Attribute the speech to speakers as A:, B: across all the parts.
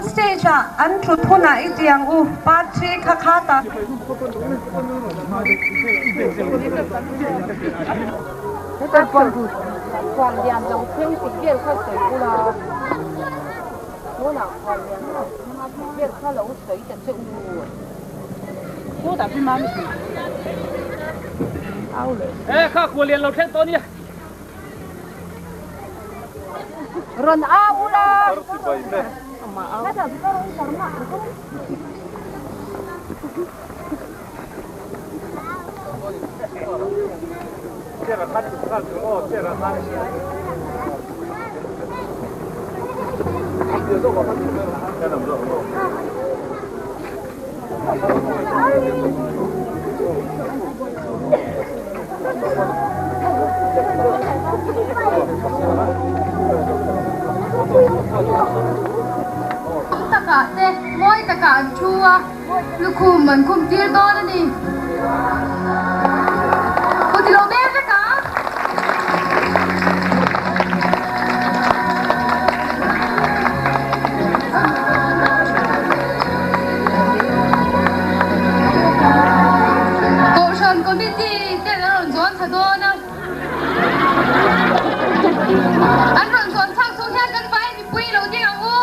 A: stage ah an thut hunah i ti ang u, part thi kha kha ta.
B: Rawn au ula.
C: Takah te mawi takah an thu a, lukhum an khum tir dawn a ni. Kut i lo mek vek a. Kohhran Committee ten an rawn zawn thla dawn a. An rawn zawn chhak chung hian kan vai mipui lo ding ang u.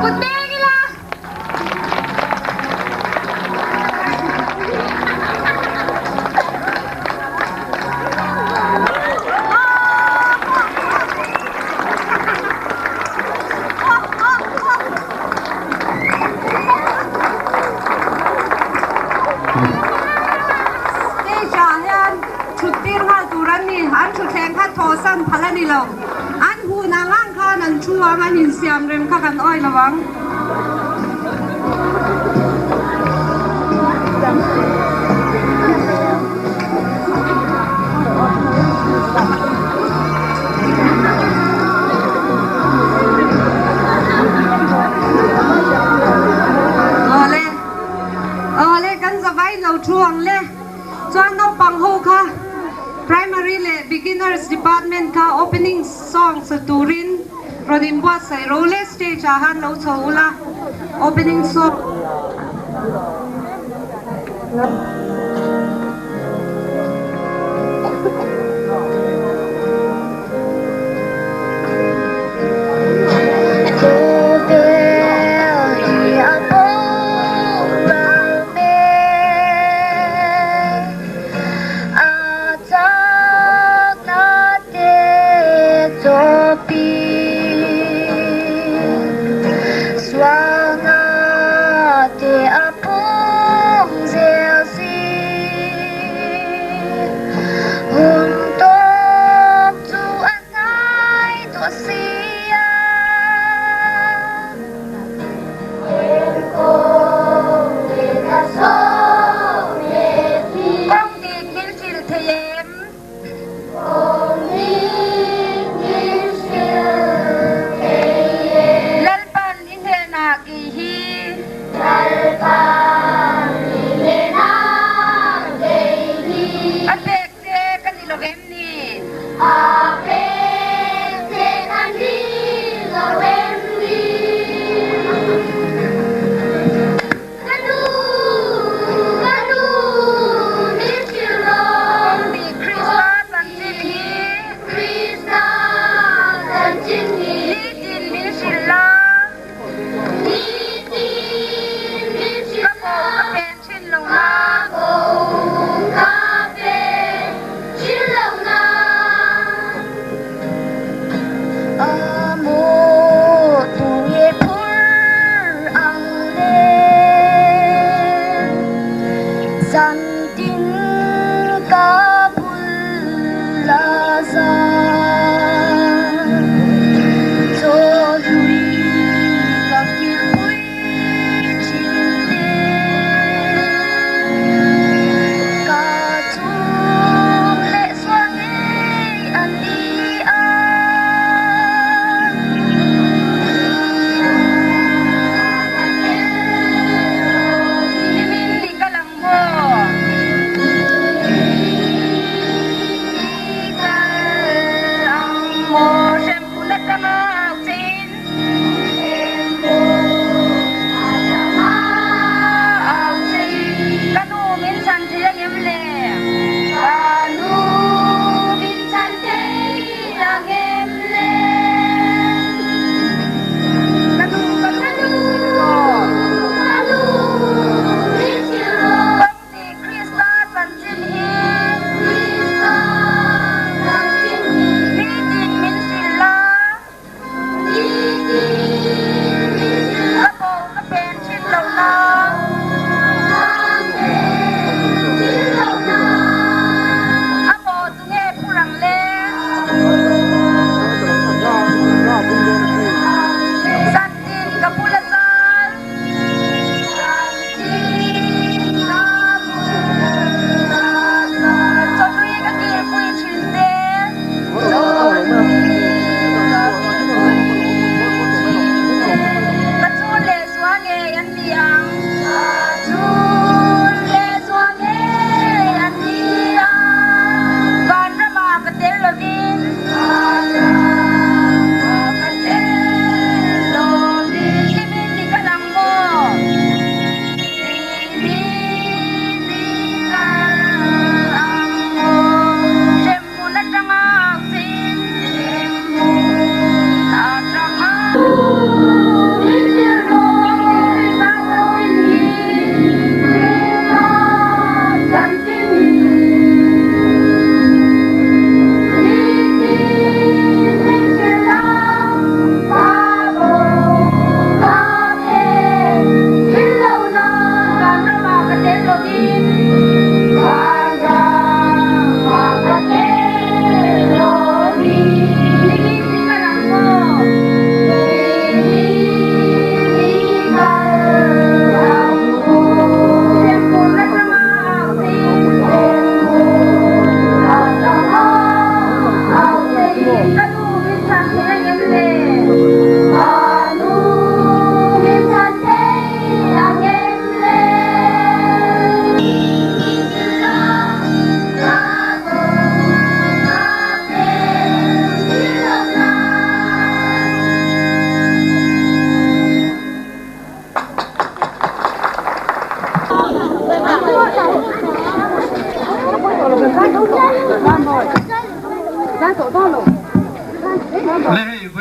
C: Kut beng ila.
A: Stage ah hian thut tir nghal tur an ni, an thutthleng kha thawhsan phal a ni lo. An hun ang ang khan an thu ang an insiam rem kha kan awih lo ang. Awle, awle kan zavai lo thu ang le. Chuan naupang ho kha Primary leh Beginners Department kha opening song sa turin rawn inbuatsaih ro le stage ah han lo chho ula opening song.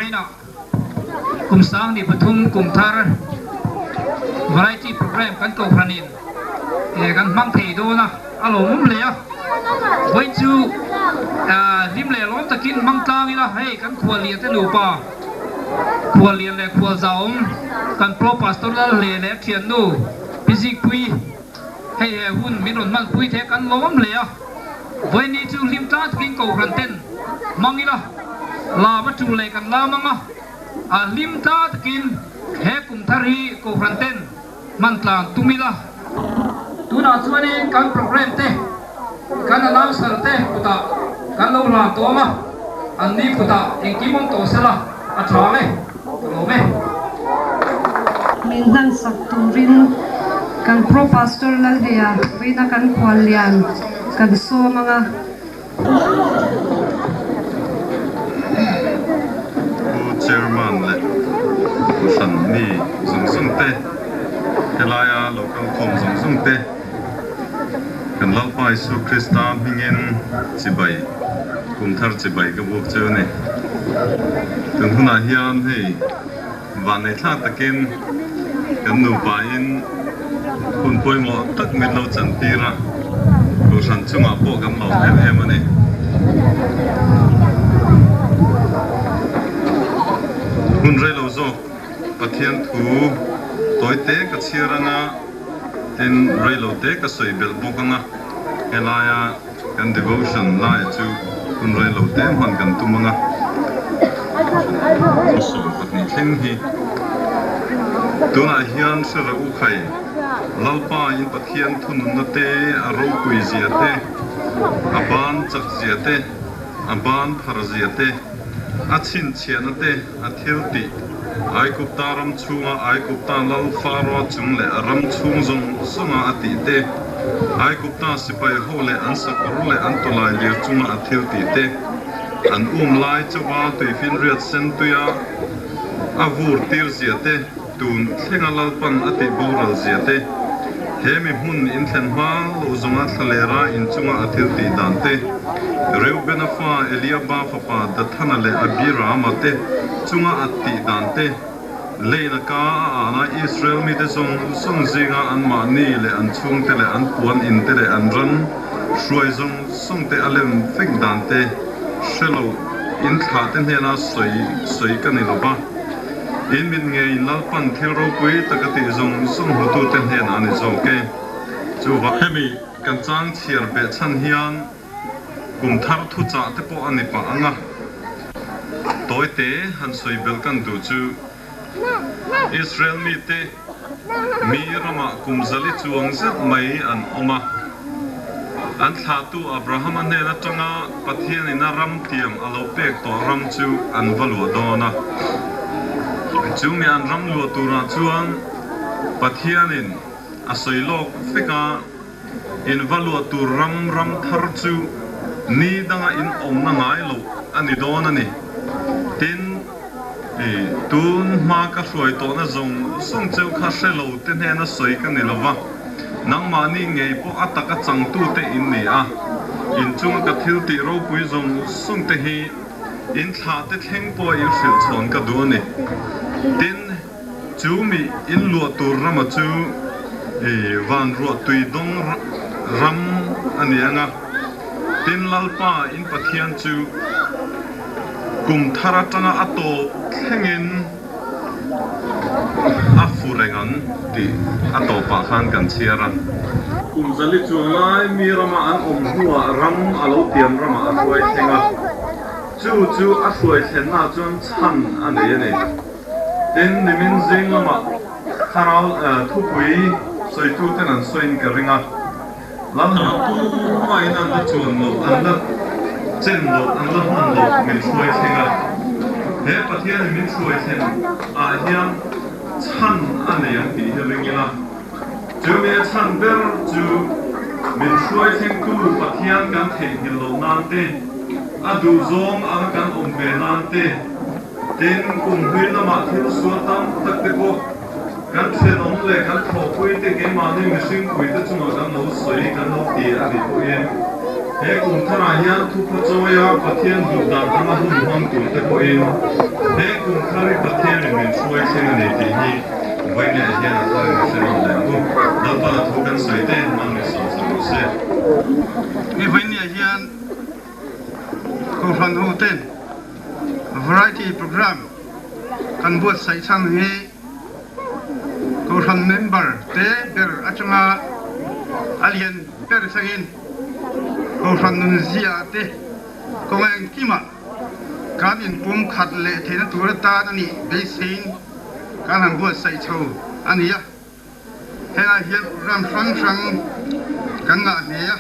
D: Vawiinah kum 2003 kum thar variety programme kan kohhranin kan hmang thei dawn a, a lawmawm hle a. Vawiin chu hlim leh lawm takin hmang tlang ila, hei kan khuallian te nupa khuallian leh khualzahawm kan Pro Pastor Lalhle leh a thiannu Pi Zikpuii, Hei he hun min rawn hmanpui the kan lawm hle a, vawiini chu hlim tlang takin Kohhran ten hmang ila, lam a tul leh kan lam ang a, a hlim tlang takin he kum thar hi Kohhran ten hman tlang tum ila. Tunah chuanin kan programme te kan announcer te kutah kan lo hlan tawm a, an ni kutah engkim awm tawh sela a tha ang e. Ka lawm e.
A: Min hlansak turin kan Pro Pastor Lalhleia vawiina kan khuallian kan sawm ang a.
E: Pu Chairman leh Pu Hran mi zawng zawng te, helaia lo kalkhawm zawng zawng te, kan Lalpa Isu Krista hmingin chibai. Kum thar chibai ka buk cheu a ni. Tun hunah hian hei vannei thlak takin kan nupa in hun pawimawh tak min lo chan tir a, Kohhran chungah pawh kan lawm em em a ni. Hun reilo zawk Pathian thu tawi te ka chhiar anga tin reilo te ka sawi belh bawk anga helaia Kan devotion lai chu hun rei lo te hman kan tum ang a, 12 thleng hi tunah hian hre reh u khai, Lalpa in Pathian thununna te, a ropui zia te, a ban chak zia te, a ban phar zia te, a chhinchhiahna te, a thil tih, Aigupta ram chhunga Aigupta lal Faroa chung leh a ram chhung zawng zawnga a tih te, Aigupta sipai ho leh an sakawr leh an tawlai lir chunga a thil tih te, an um lai chauha tuifinriat sen tuia a vur tir zia te, tun thlenga Lalpan a tih boral zia te, he mi hmun inthlen hma loh zawnga thlalera inchunga a thil tih dan te, Reubena fa Eliaba fapa Dathana leh Abirama te chunga a tih dan te, Leina ka a ana Israel mite zawng zawng zinga anmahni leh an chhungte leh an puan inte leh an ran hruai zawng zawng te a lem vek dan te hre lo in thlah te hnena sawi sawi ka ni lo va. In mit ngeiin Lalpan thil ropui tak a tih zawng zawng hmutute hnenah a ni zawk e. Chuvang hemi kan chang chhiar beh chhan hian kum thar thuchah te pawh a ni pah ang a. Tawite han sawi belh kan duh chu Israel mite mi ramah kum zali chuang zet mai an awm a. An thlahtu Abrahama hnen atanga Pathianin a ram tiam a lo pek tawh ram chu an va luah dawn a. Chumi an ram luah turah chuan Pathianin a sawi lawk vek a, in va luah tur ram ram thar chu ni danga in awmna ngai loh a ni dawn a ni. Tin, tun hma ka hruai tawhna zawng zawng cheu kha hre lo te hnena sawi ka ni lo va, nangmahni ngei pawh a taka changtute in ni a, inchunga ka thil tih ropui zawng zawng te hi in thlah te thleng pawh in hrilh chhawn ka duh a ni. Tin, chu mi in luah tur rama chu van ruah tui dawng ram a ni ang a, tin Lalpa in Pathian chu kum thar atanga a tawp thlengin a fu reng ang tih a tawpah khan kan chhiar a. Kum zali chuang lai mi rama an awm hnuah ram a lo tiam ramah a hruai thleng a, chu chu a hruai thlennaah chuan chhan a nei a ni. Tin, nimin zing lamah thlarau thupui sawituten an sawiin ka ring a. Lalhna tumah in an la chuan loh, an la chen loh, an la hman loh min hruai thleng a. He Pathian in min hruai thlen ah hian chhan a nei ang tih hi ring ila. Chumi a chhan ber chu min hruai thlengtu Pathian kan theihnghilh loh nan te, a duhzawng anga kan awm ve nan te, tin kum hlui lamah thil sual tam tak te pawh Kan thenawm leh kan thawhpui te keimahni mihring pui te chungah kan lo sawi kan lo ti a nih pawhin. He kum tharah hian thupha chawia Pathian duh dan anga hun hmang tur te pawhin he kum thar hi Pathianin min hruai thleng a ni tih hi Vawinia hian a thar in hre rawn leh ang u. Lalpa thu kan sawi te hmang ni sawm sak rawh se.
F: Hi Vawinia hian Kohhran hoten Variety Programme kan buatsaih chhan hi Kohhran member te ber atanga a lian ber thlengin Kohhran nunzia te kawng engkimah kan inpum khat leh theihna tur atan a nih beiseiin kan han buatsaih chho a ni a. Hengah hian ram hrang hrang kan ngah hle a,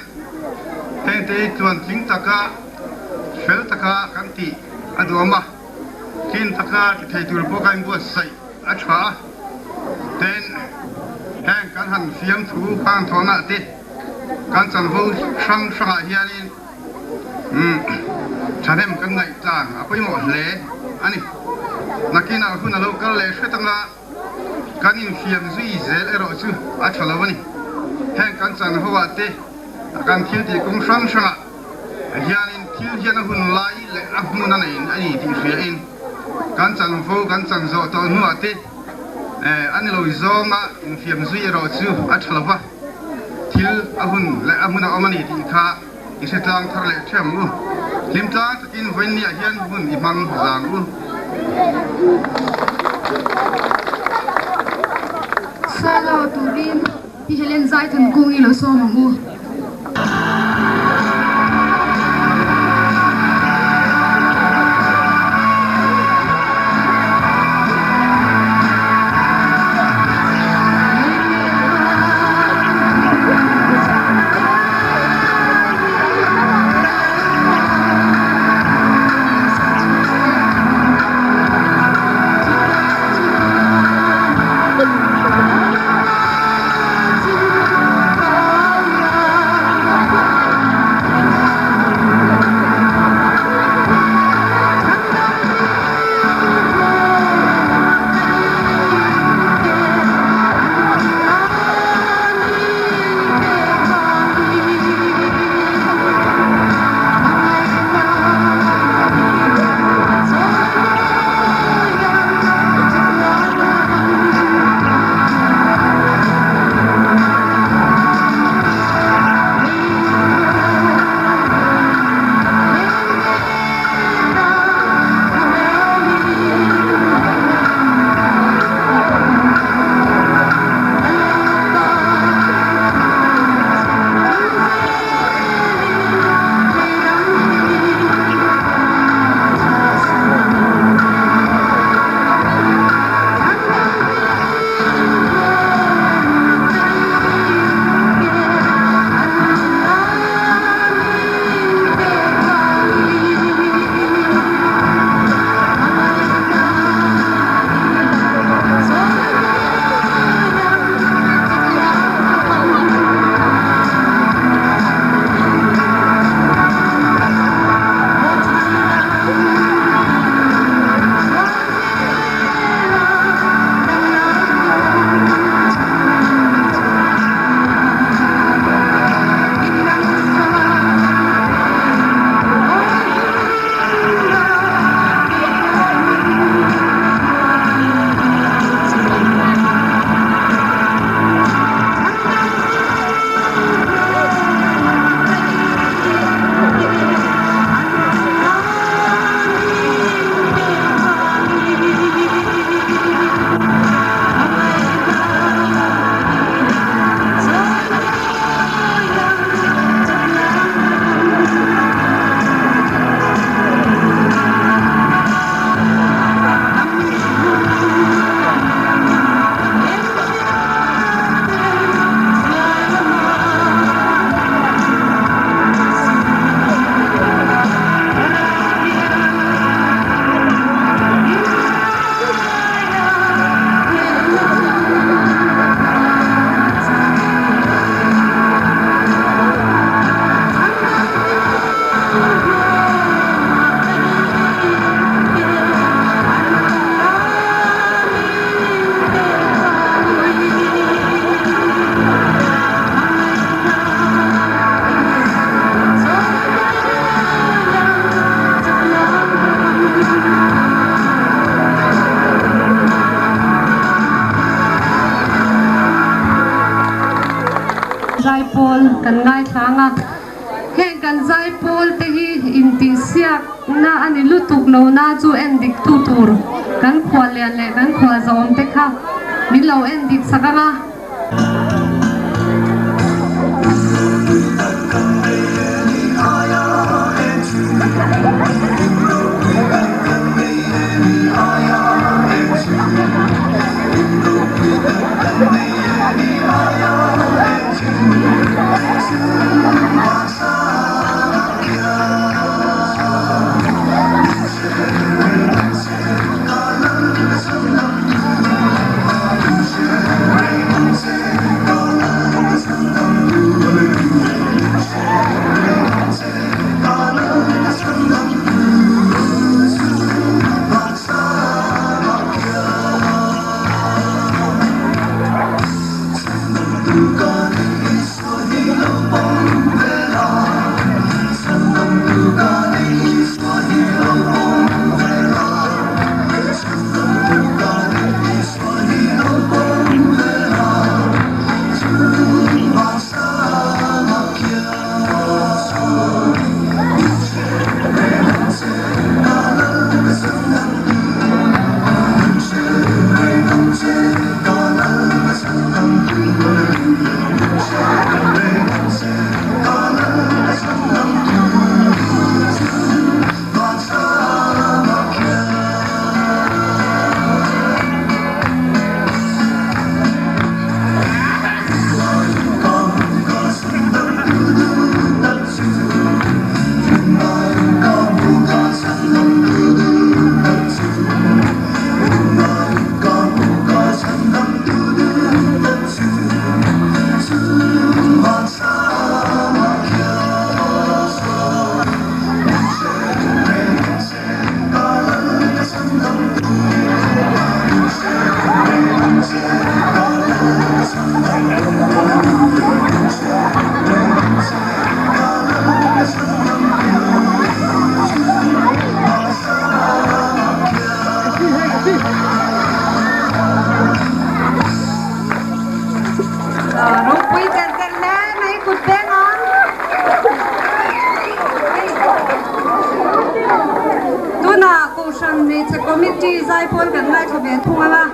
F: hengte hi tluantling taka fel taka kan tih a duhawm a, tlin taka ti thei tur pawh ka inbuatsaih a tha a, tin heng kan han fiamthu kan thawhna te kan chanvo hrang hrangah hianin thahnem kan ngaih tlang a pawimawh hle a ni. Nakinah hun a lo kal leh hret anga. Kan infiam zui zel erawh chu a tha lo a ni. Heng kan chan ho ah te kan thil tih kawng hrang hrang ah hianin thil hian a hun lai leh a hmun a nei a ni tih hria in kan chan vo kan chan zawh tawh hnu ah te a ni lo zawng a infiam zui erawh chu a tha lo va, thil a hun leh a hmun a awm a ni tih kha I hre tlang thar leh ṭhiam u. Hlim tlang takin vawiin ah hian hun i hmang zang u.
C: Solo turin i Helen Zaithan kung i lo sawm ang u.
A: kan ngaithlang a. Heng kan zaipawl te hi intihsiakna a ni lutuk lo na chu en dik tu tur kan khuallian leh kan khualzawm te kha min lo en dik sak ang a. Ropui cher cher hle mai kut beng ang. Tunah Kohhran Hmeichhe Committee zaipawl kan ngaithla ve thung ang a.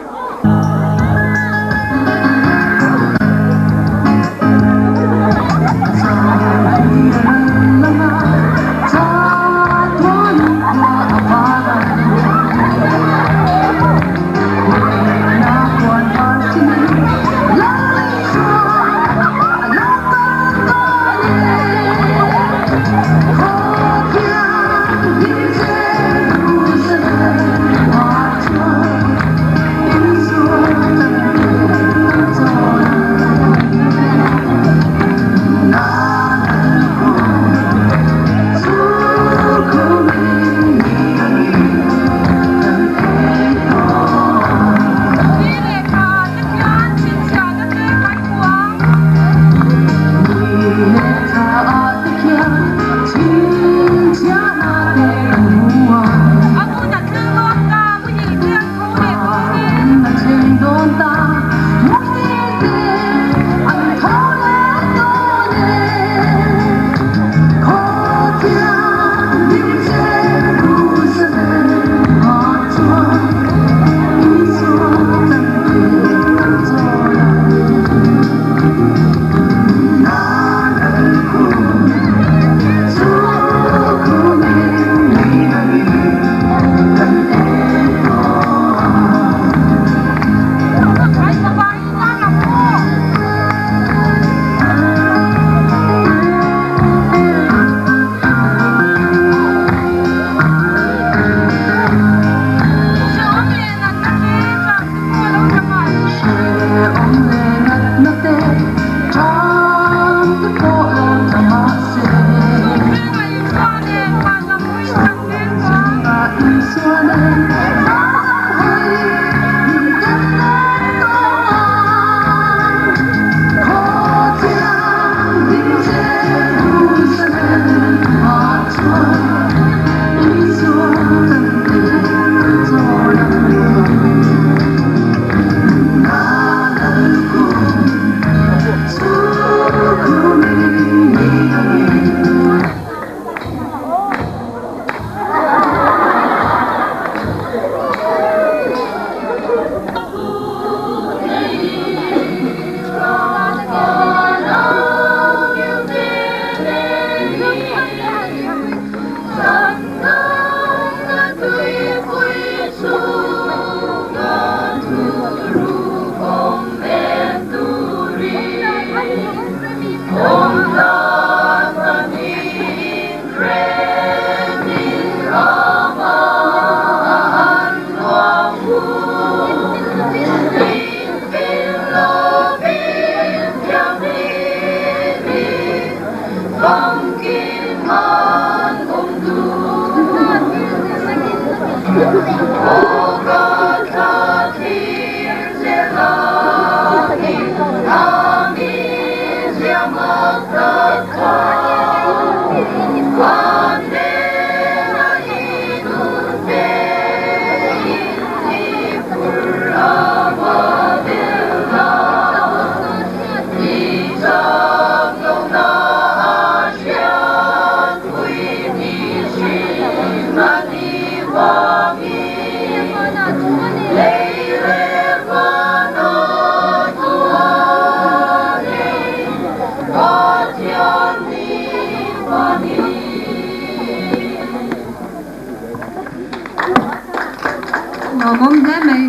A: Awm hle mai.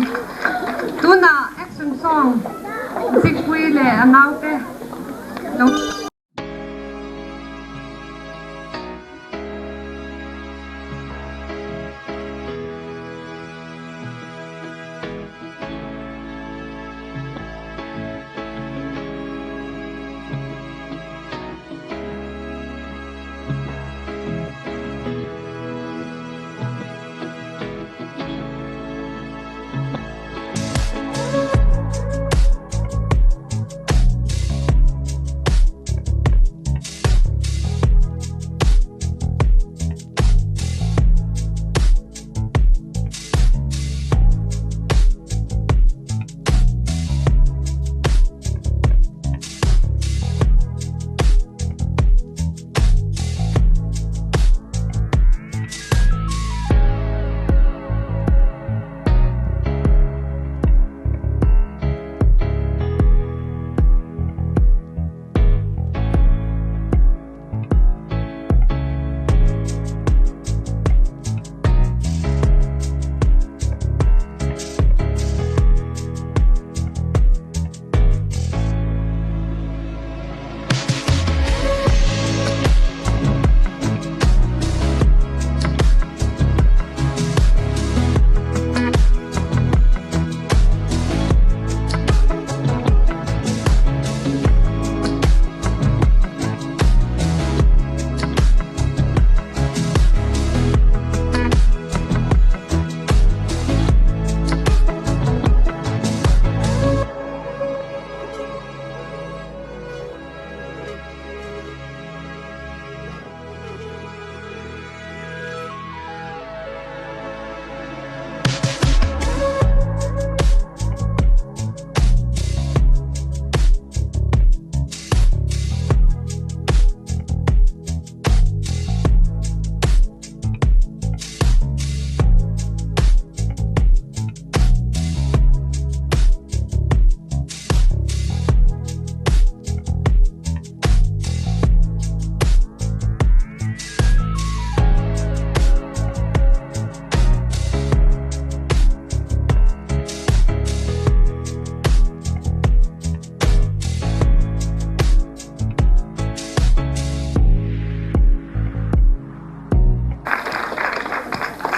A: Tunah action song Zikpuii leh a naute lo.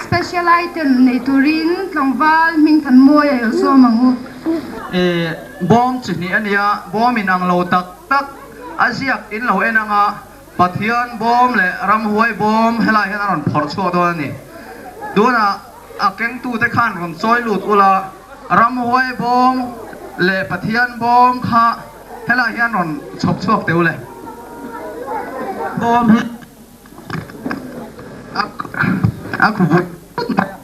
C: Special item nei turin tlangval Hmingthanmawi a lo sawm ang u.
G: Bawm chi hnih a nia, bawm in ang lo tak tak a ziak in lo en ang a, Pathian bawm leh ramhuai bawm helai hian a rawn phawrh chhuak dawn a ni. Tunah a kengtute khan rawn chawi lut ula, ramhuai bawm leh Pathian bawm kha helai hian rawn chhawp chhuak teh ule. Bawm hi a khu vut vut mai a.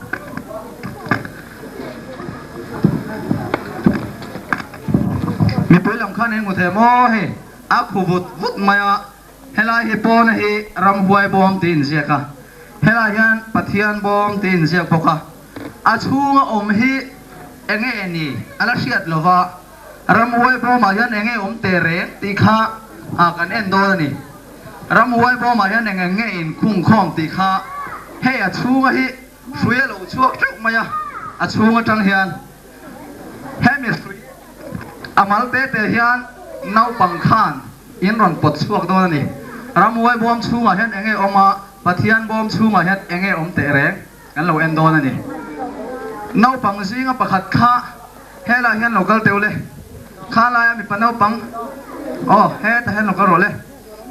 G: Mipui lam khan eng hmu thei maw hei? A khu vut vut mai a, helai hi pawna hi ramhuai bawm tih inziak a, helai hian Pathian bawm tih inziak bawk a, a chhunga awm hi enge ni a la hriat lo va, ramhuai bawmah hian enge awm teh reng tih kha a kan en dawn a ni. Ramhuai bawmah hian eng eng nge inkhungkhawm tih kha hei a chhunga hi hrui a lo chhuak teuh mai a, a chhung atang hian hemi hrui A mal te te hian naupang khan in rawn pawt chhuak dawn a ni. Ramhuai bawm chhungah hian enge awm a, Pathian bawm chhungah hian enge awm teh reng kan lo en dawn a ni. Naupang zinga pakhat kha helaiah hian lo kal teuh le, kha laia mipa naupang aw hetah hian lo kal rawh le,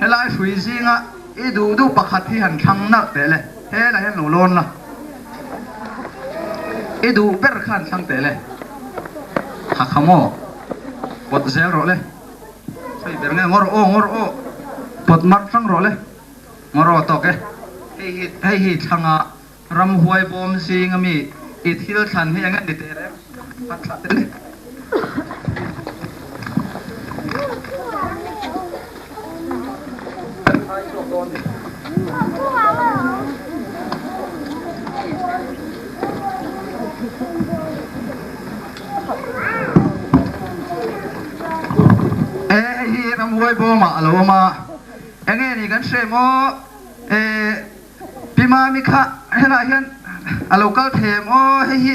G: helai hrui zinga i duh duh pakhat hi han thlang nalh teh le, helaiah hian lo lawn la. I duh ber khan thlang teh le. Kha kha maw? Pawt zel rawh le. Sawi ber nge ngawr aw ngawr aw. Pawt mar thlang rawh le. Ngawr aw tawk e. Hei hi hei hi thlanga ramhuai bawm zing ami i thil thlan hi eng nge ni teh reng? Khat thlah teh le. E hei hi ramhuai bawmah a lo awm a, enge ni kan hre maw? E Pi Mami kha helaiah hian a lo kal thei em aw? Hei hi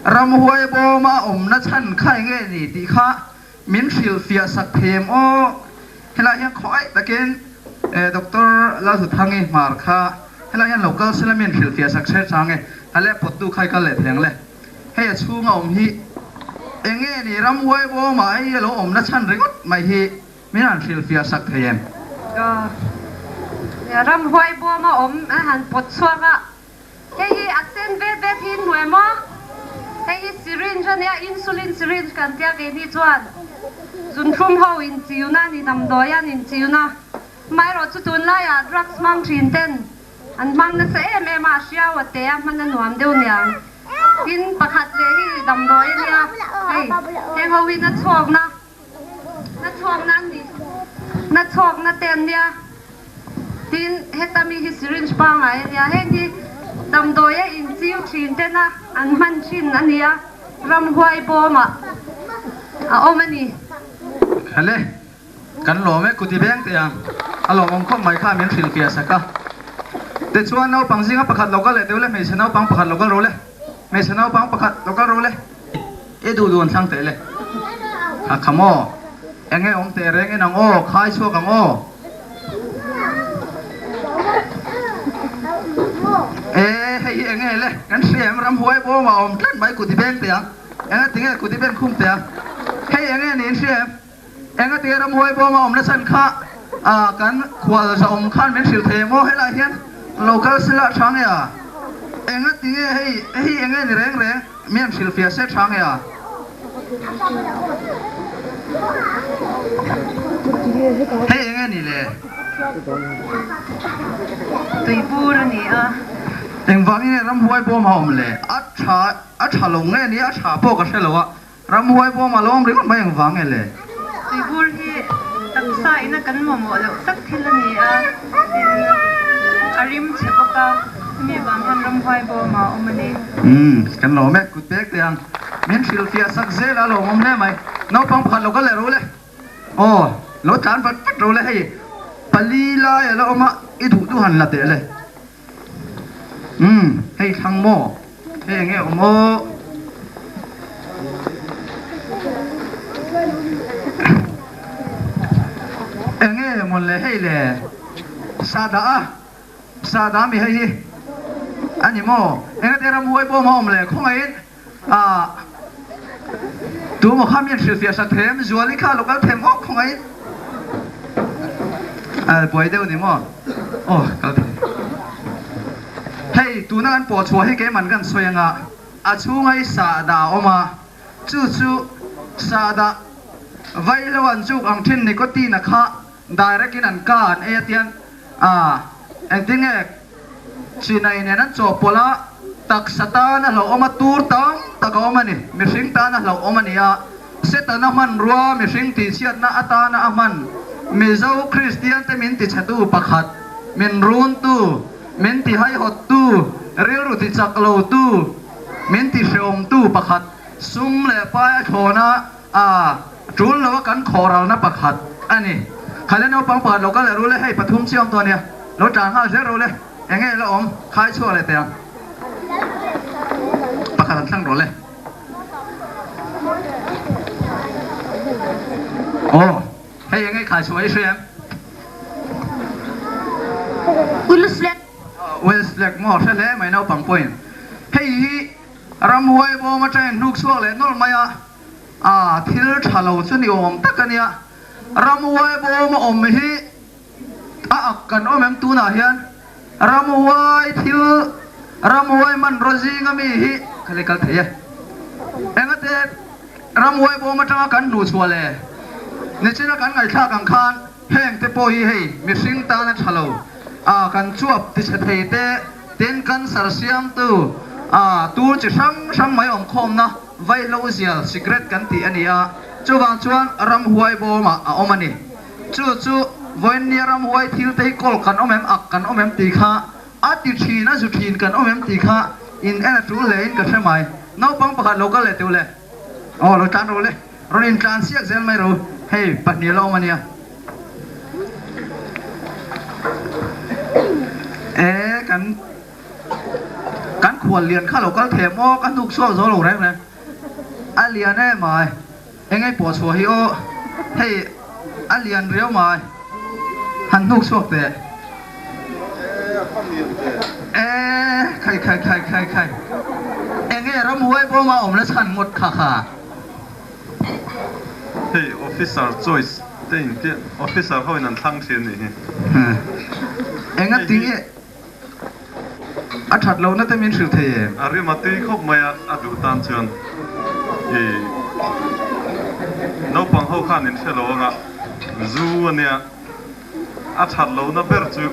G: Ramhuai bawma a awmna chhan kha eng nge ni tih kha min hrilhfiah sak thei em aw? Helaiah hian khawngaih takin Doctor Lalhluthangi hmar kha helaiah hian lo kal sela min hrilhfiah sak cher chang e, a leh pawttu kha i kal leh thei ang le. Hei a chhunga awm hi eng nge ni Ramhuai bawma hei a lo awmna chhan ringawt mai hi Min han hrilhfiah sak thei em?
A: Ramhuai bawm a awm a han pawt chhuak a, hei hi a sen vet vet hi in hmu em aw? Hei hi syringe a nia, insulin syringe kan tia keini chuan zunthlum ho inchiuna a ni, damdawi an inchiuna. Amaherawhchu tunlaiah drugs hmang thin ten an hmang nasa em em a, a hriau a te a, hman a nuam deuh niang. Tin, pakhat leh hi damdawi a nia, hei heng ho hi na chhawkna. Na chhuakna an ni. Na chhuakna te an nia. Tin, heta mi hi syringe pangngai a nia. Heng hi damdawi a inchiu thin tena an hman thin a nia. Ramhuai bawmah a awm a ni.
G: Hale, kan lawm e, kuti beng teh ang. A lawmawm khawp mai kha min hrilhfiah sak a. Tichuan naupang zinga pakhat lo kal leh teuh le, hmeichhe naupang pakhat lo kal ro le, hmeichhe naupang pakhat lo kal ro le. I duh duh an thlang teh le. A kha maw? Enge awm teh reng en ang aw, khai chhuak ang aw. E hei hi enge le, kan hria em ramhuai bawm a awm tlat mai kuti beng teh ang. Enga tinge kuti beng khum teh ang. Hei enge niin hria em? Enga tinge ramhuai bawm a awm na chhan kha kan khual za awm khan min hrilh thei em aw helaiah hian lo kal sela tha nge a? Enga tinge hei hei enge ni reng reng? Mi an hrilhfiah se tha nge a? Hei enge ni le?
H: Tuibur a ni a.
G: Engvangin nge ramhuai bawm a awm le? A tha a tha lo nge ni? A tha pawh ka hre lo a. Ramhuai bawm a lo awm ringawt mai engvang nge le?
H: Tuibur hi taksa ina kan mamawh loh tak thil a ni a, tin a rim chhe bawk a, hemi vang hian ramhuai bawm a awm a ni.
G: Umm, kan lawm e, kut pek teh ang. Min hrilhfiah sak zel a lawmawm hle mai. Naupang pakhat lo kal leh ro le. Aw, lo tlan vat vat ro le hei. Pali lai a la awm a, i duh duh han la teh le. Umm, hei thlang maw? Hei enge awm aw? Enge mawn le hei le? Sahdah a, sahdah mi hei hi a ni maw? Enge te ramhuai pawh a awm le? Khawngaihin ah tu maw kha mi an hrilhfiah sak thei em? Zuali kha lo kal them awk khawngaihin ah buai deuh ni maw? Aw kal thei. Hei tuna kan pawh chhuah hi keimah kan sawi anga a chhunga i sahdah a awm a, chu chu sahdah vaihlo an chuk ang thin nicotine a kha direct in an ka an ei a tian ah engtin nge Chinai nen an chawhpawlh a, taksa tan a hlauhawm a, tur tam tak a awm a ni. Mihring tan a hlauhawm a ni a, Setana hmanrua mihring tihchhiatna atana a hman Mizo Kristiante min tichhetu pakhat, min runtu, min tihaihawttu, rilru tichak lotu, min tihrehawmtu pakhat, sum leh pai a thlawna a tul loa kan khawhralna pakhat a ni. Khaile naupang pakhat lo kal leh rule hei pathum chiah awm tawh a nia, lo tlan nghal zel rule, eng nge la awm khai chhuak leh teh ang. Pakhat an thlang rawh le. Aw, hei eng nge khai chhuah i hria em?
C: Will Flag.
G: Will Flag maw hre hle mai naupang pawhin hei hi Ramhuai bawm atangin hnuk chhuak leh nawlh mai a, a thil tha lo chu ni awm tak a nia. Ramhuai bawm a awm hi a ak kan awm em tunah hian Ramhuai thil Ramhuai hmanraw zinga mi hi ka lei kal thei e. Engate Ramhuai bawm atanga kan hnuh chhuah le nichina kan ngaihthlak ang khan heng te pawh hi hei mihring tan a tha lo a kan chuap tichhe thei te Tin, cancer siamtu a tur chi hrang hrang mai awm khawmna vaihlo zial cigarette kan tih a ni a, chuvang chuan ramhuai bawmah a awm a ni. Chu chu vawiinnia ramhuai thil te hi kawl kan awm em, ak kan awm em tih kha a ti thin, a zu thin kan awm em tih kha in en a tul hle in ka hre mai. Naupang pakhat lo kal leh teuh le. Aw lo tlan ro le. Rawn intlan siak zel mai ro. Hei pahnih la awm a nia. E kan kan khual. khual lian kha lo kal thei maw ka hnuk chhuak zo lo reng reng a lian em mai eng ei pawh chhuah hi aw hei a lian riau mai han hnuk chhuak teh e khai khai khai khai khai eng nge ramhuai bawma awm la chhan ngawt kha kha.
E: Hei officer choice te in tia officer ho in an thlang thin anih hi.
G: Enga tinge a that lohna te min hrilh thei em?
E: A rim a tui khawp mai a, a duh tan chuan i naupang ho khan in hre lo anga zu ania a that lohna ber chu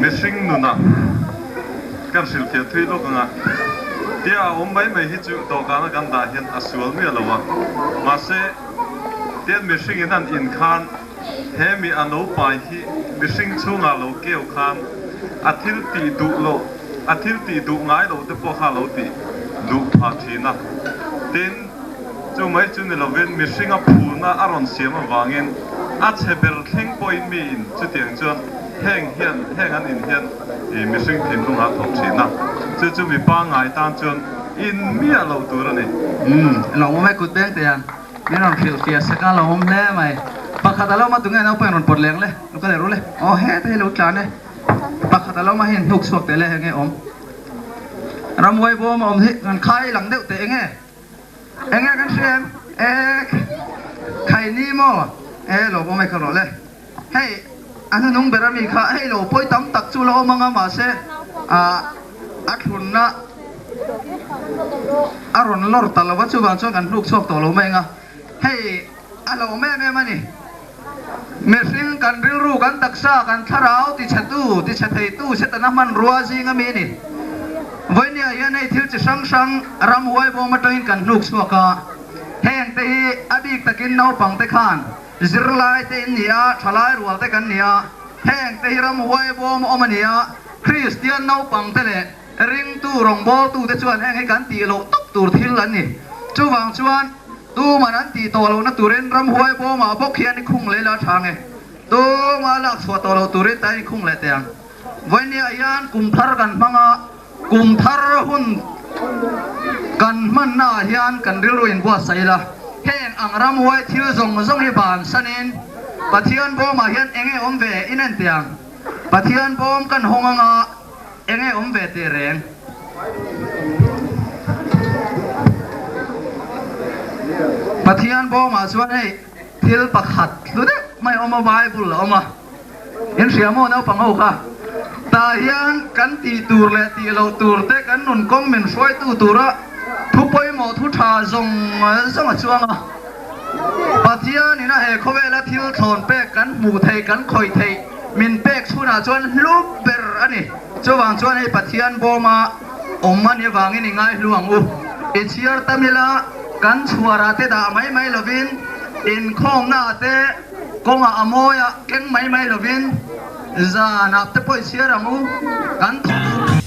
E: mihring nuna kan hrilhfiah thui lawk anga tia a awm mai mai hi chu dawhkana kan dah hian a sual miah lo a, mahse tian mihringin an in khan He mi a lo pai hi mihring chhungah lo keu khan a thil tih duh loh, a thil tih duh ngai loh te pawh kha a lo tih duh phah thin a. Tin, chu mai chu ni lovin mihringa phurna a rawn siam avangin a chhe ber thleng pawhin mi in chutiang chuan heng hian heng an in hian mihring thinlungah a thawk thin a. Chu chu mi pangngai tan chuan in miah loh tur a ni.
G: Umm, lo awm e kut beng teh ang. Min rawn hrilh fiah sak a, lo awm hle mai. Pakhat a lo awm a, tunge naupang in rawn pawt leng le? Lo kal leh ru le. Aw heta hi lo tlan e. Pakhat a lo awm a, hei in hnuk chhuak teh le, enge awm? Ramhuai bawm a awm hi kan khai lang deuh teh enge? Enge kan hria em? E khai ni maw? E lo awm e kha rawh le. Hei a hnuhnung ber ami kha hei lo pawi tam tak chu la awm anga mahse ah a thlunna a rawn lawr ta lo va chuvang chuan kan hluk chhuak tawh lo mai anga hei a hlauhawm em em a ni. Mihring kan rilru kan taksa kan thlarau tichhe tu tichhe thei tu setana hmanrua zing ami a ni. Vawinia hian hei thil chi hrang hrang ramhuai bawm atangin kan hluk chhuak a heng te hi a bik takin naupang te khan Zirlai te in ni a, thalai rual te kan ni a, heng te hi ramhuai bawm awm a ni a, Kristian naupang te leh ringtu rawngbawltu te chuan heng hi kan tih loh tawp tur thil an ni. Chuvang chuan tuman an tih tawh lohna turin ramhuai bawmah bawk hian i khung leh la tha nge? Tuma lak chhuah tawh loh turin ta i khung leh teh ang. Vawinia hian kum thar kan hmang a, kum thar hun kan hmanna ah hian kan rilru in buatsaih ila, heng ang ramhuai thil zawng zawng hi bansanin Pathian bawmah hian enge awm ve in en teh ang. Pathian bawm kan hawng anga enge awm ve teh reng. Pathian bawmah chuan hei thil pakhat hlu deuh mai a awm a, Bible a awm a. In hria maw naupang ho kha? Tah hian kan tih tur leh tih loh tur te kan nun kawng min hruaitu tura thu pawimawh thu tha zawng zawng a chuang a. Pathian ina he khawvela thil thlawn pek kan hmuh theih kan khawih theih min pek chhunah chuan hlu ber a ni. Chuvang chuan hei Pathian bawma awm a nih avangin i ngaihlu ang u. I chhiar tam ila kan chhuarah te dah mai mai lovin inkhawmnaah te, Kawngah a mawi a, keng mai mai lovin zanah te pawh i chhiar ang u, kan thawk.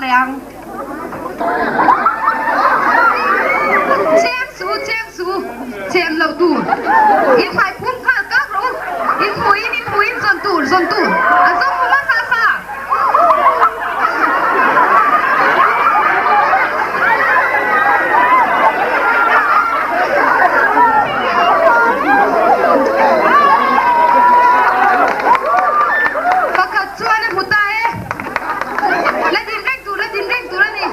A: leh ang.
C: Cheng su, cheng su, chem loh tur. In hmai phum nghal kak rawh u. In hmuin, in hmuin zawn tur, zawn tur. A zawng hmu hmasa sa. Pakhat chuan a hmu ta e. La din reng tur, la din reng tur a ni.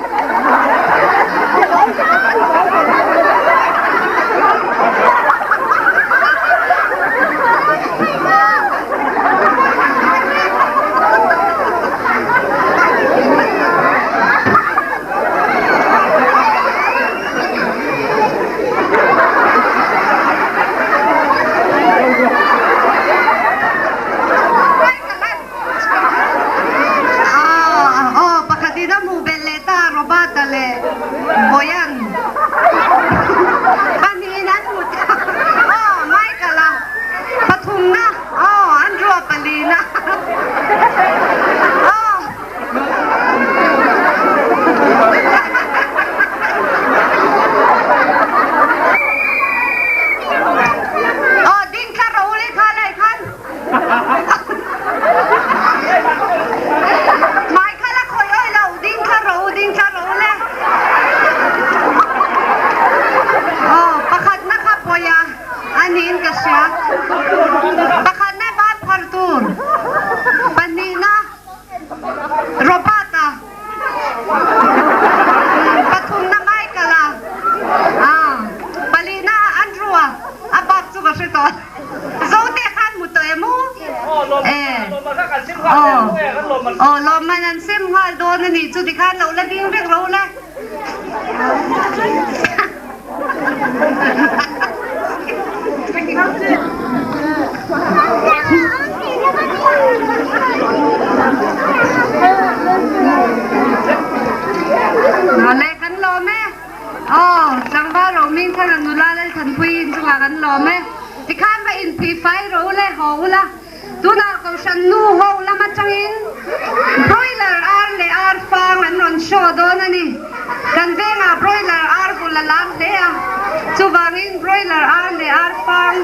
C: Aw, pakhatin a hmuh belh leh ta Robert-a leh Boyan pahnihin an hmu ta. Aw, Michael-a pathumna, aw, Andrew-a palina. Aw. Aw, ding thla ro le kha lai khan. Mai kha la khawih awih lo, ding thla ro, ding thla ro le. Aw, pakhatna kha pawi a, a niin ka hria. Pakhatna ban phar tur, pahnihna Robert-a, pathumna Michael-a, palihna Andrew-a, a bak chu ka hre tawh. Zote khan hmu tawh em u? E. Aw. Aw, lawmman an sem nghal dawn a nih chu tikhan lo la ding vek ro le. Awle kan lawm e. Aw, tlangval Roming thar a nula Lalthanpuii inchungah kan lawm e. Tikhan va inphih fai rawh u le, haw ula. Tunah Kohhran nu ho lam atangin Broiler ar leh ar fang an rawn show dawn a ni. Kan vengah Broiler ar vul a lar hle a, chuvangin Broiler ar leh ar fang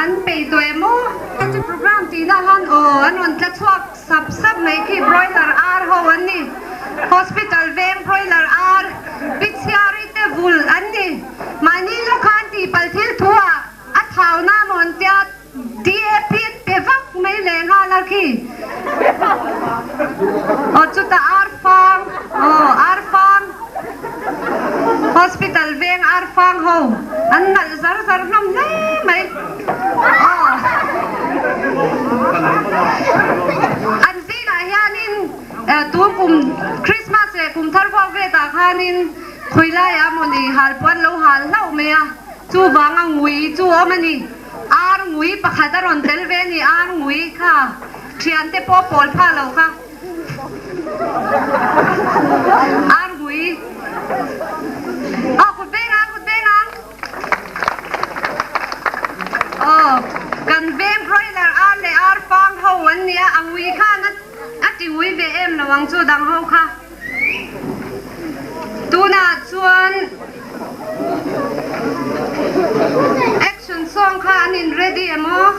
C: an peih tawh em aw? Chu program tihna han aw an rawn tla chhuak sap sap mai khi Broiler ar ho an ni. Hospital veng Broiler ar Pichhiari te vul an ni. Mahni lawkhan tihpalh thil thu ah a thauna maw an tia. DAP pe vak mai leh nghal a khi. Aw chutah ar fang, aw ar fang, hospital veng ar fang ho an nalh zar zar hlawm hle mai. Aw an zingah hianin tun kum Christmas leh kum thar vuak vetah khanin khawilaiah mawni halpuan lo hal hlauh mai a, chuvanga ngui chu awm a ni. Ar ngui pakhat a rawn tel ve a ni, ar ngui kha thiante pawh pawl pha lo kha. Ar ngui. Aw kut veng ang, kut veng ang. Aw, kan veng broiler ar leh ar fang ho an nia, a ngui khan a ti ngui ve em lo ang chu dang ho kha. Tunah chuan action song kha an in ready em aw?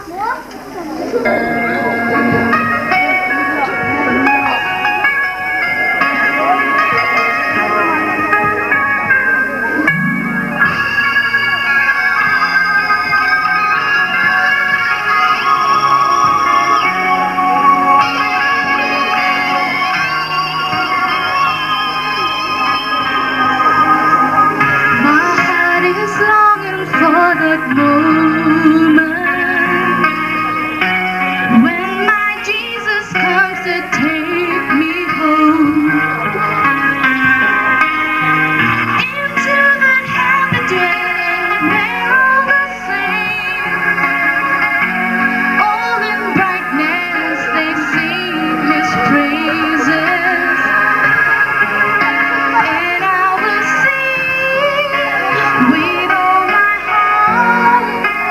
I: My heart is longing for that moment when my Jesus comes to take me home into that happy day where all the saints, all in brightness they sing His praises, and I will sing with all my heart.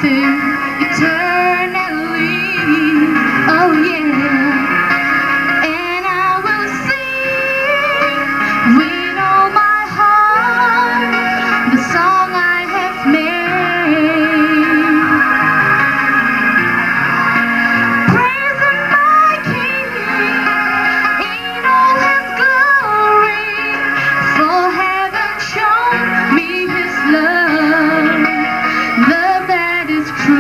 I: with him eternally. Oh yeah. And I will sing with all my heart the song I have made. Praising my King in all his glory, for heaven shown me his love, love that is true.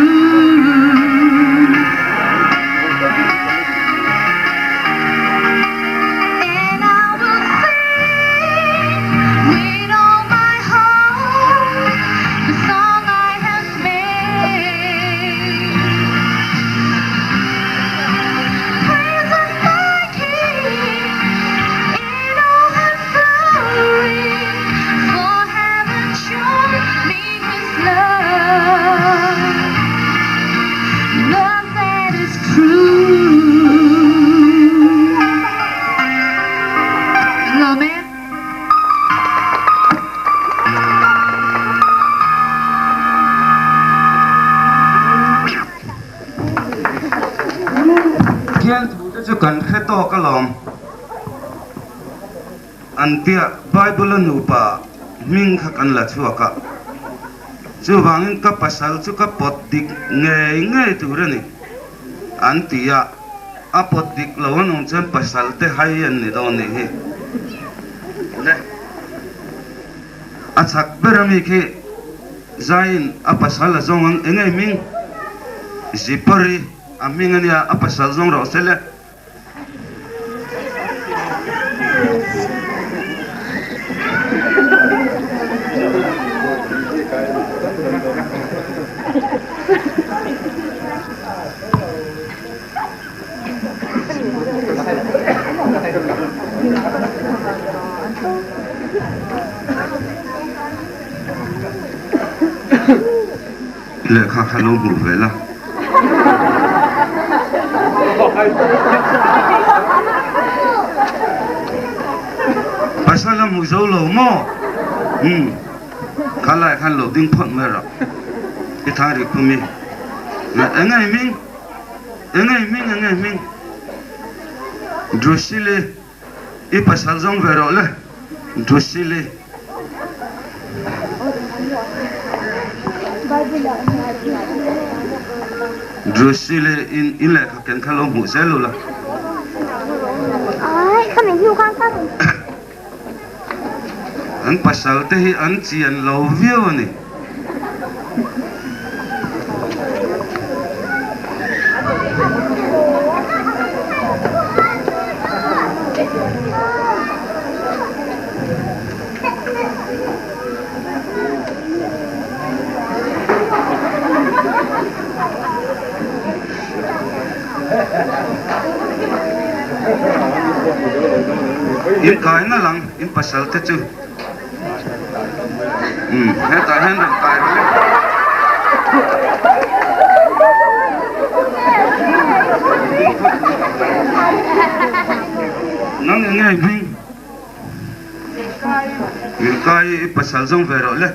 I: And I will sing with all my heart the song I have made. Praising my King in all his glory, for heaven shown me his love, love that is true. Love it.
J: Pathian thu te chu kan hre tawk alawm. An tia Bible a nupa hming kha kan la chhuak a, chuvangin ka pasal chu ka pawt dik ngei ngei tur a ni an ti a, a pawt dik lo an awm chuan pasal te hai an ni dawn nih hi. Le a chak ber ami khi Zaiin a pasal a zawng ang eng ei hming? Zipari a hming a nia, a pasal zawng rawh se le. Lehkha kha lo hmuh ve la. Pasal a hmu zo lo maw? Umm, kha lai khan lo ding phawt mai rawh. I thang ri khum i. Eng nge hming? Eng nge hming? Eng nge hming? Drusili. I pasal zawng ve rawh le Drusili. Drusili in in lehkha ken kha lo hmuh zel ula. An pasal te hi an chian lo viau a ni. In kai na lang in pasal te chu. Umm hetah hian rawn kai rawh le. Nang eng nge hming? Milkai i pasal zawng ve rawh le.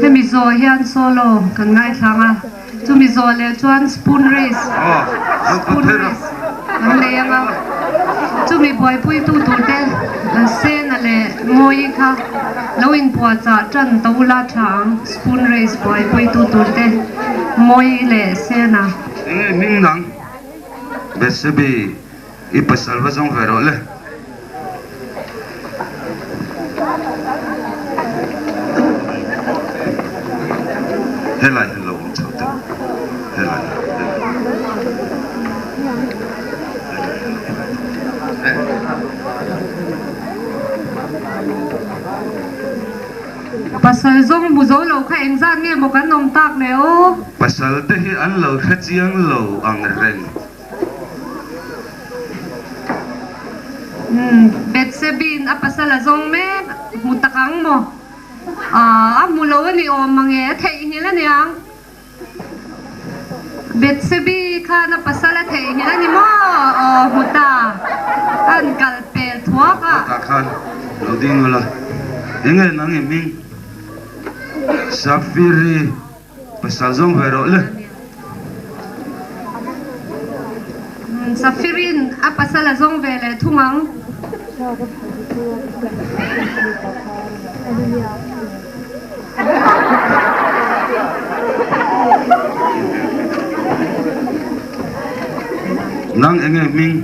A: Hemi zawh hian solo kan ngaithlang a, chumi zawh leh chuan spoon race spoon race kan nei ang a, chumi buaipuitu turte Sena leh Mawi kha lo inpuahchah tan to ula tha ang, spoon race buaipuitu turte Mawi leh Sena.
J: Enge hming dang Betsebi i pasal va zawng ve rawh le. Helai hian lo awm chho teh u. Helai hian, helai. Helai hian lo awm chho teh u.
A: Pasal zawng hmu zo lo kha engzat nge maw kan awm tak le aw?
J: Pasal te hi an lo hre chiang lo ang reng.
A: Umm, Bethsebi'n a pasal a zawng mek hmu tak ang maw? Aaa, a hmu lo a ni awm mange, a theihnghilh a niang. Bethsebi khan a pasal a theihnghilh a ni maw? Aw, hmu ta. A han kal pel thuak a.
J: Tah khan lo ding ula, enge nang i hming? Safiri. Pasal zawng ve rawh le.
A: Safirin a pasal a zawng ve leh thung ang.
J: Nang enge hming?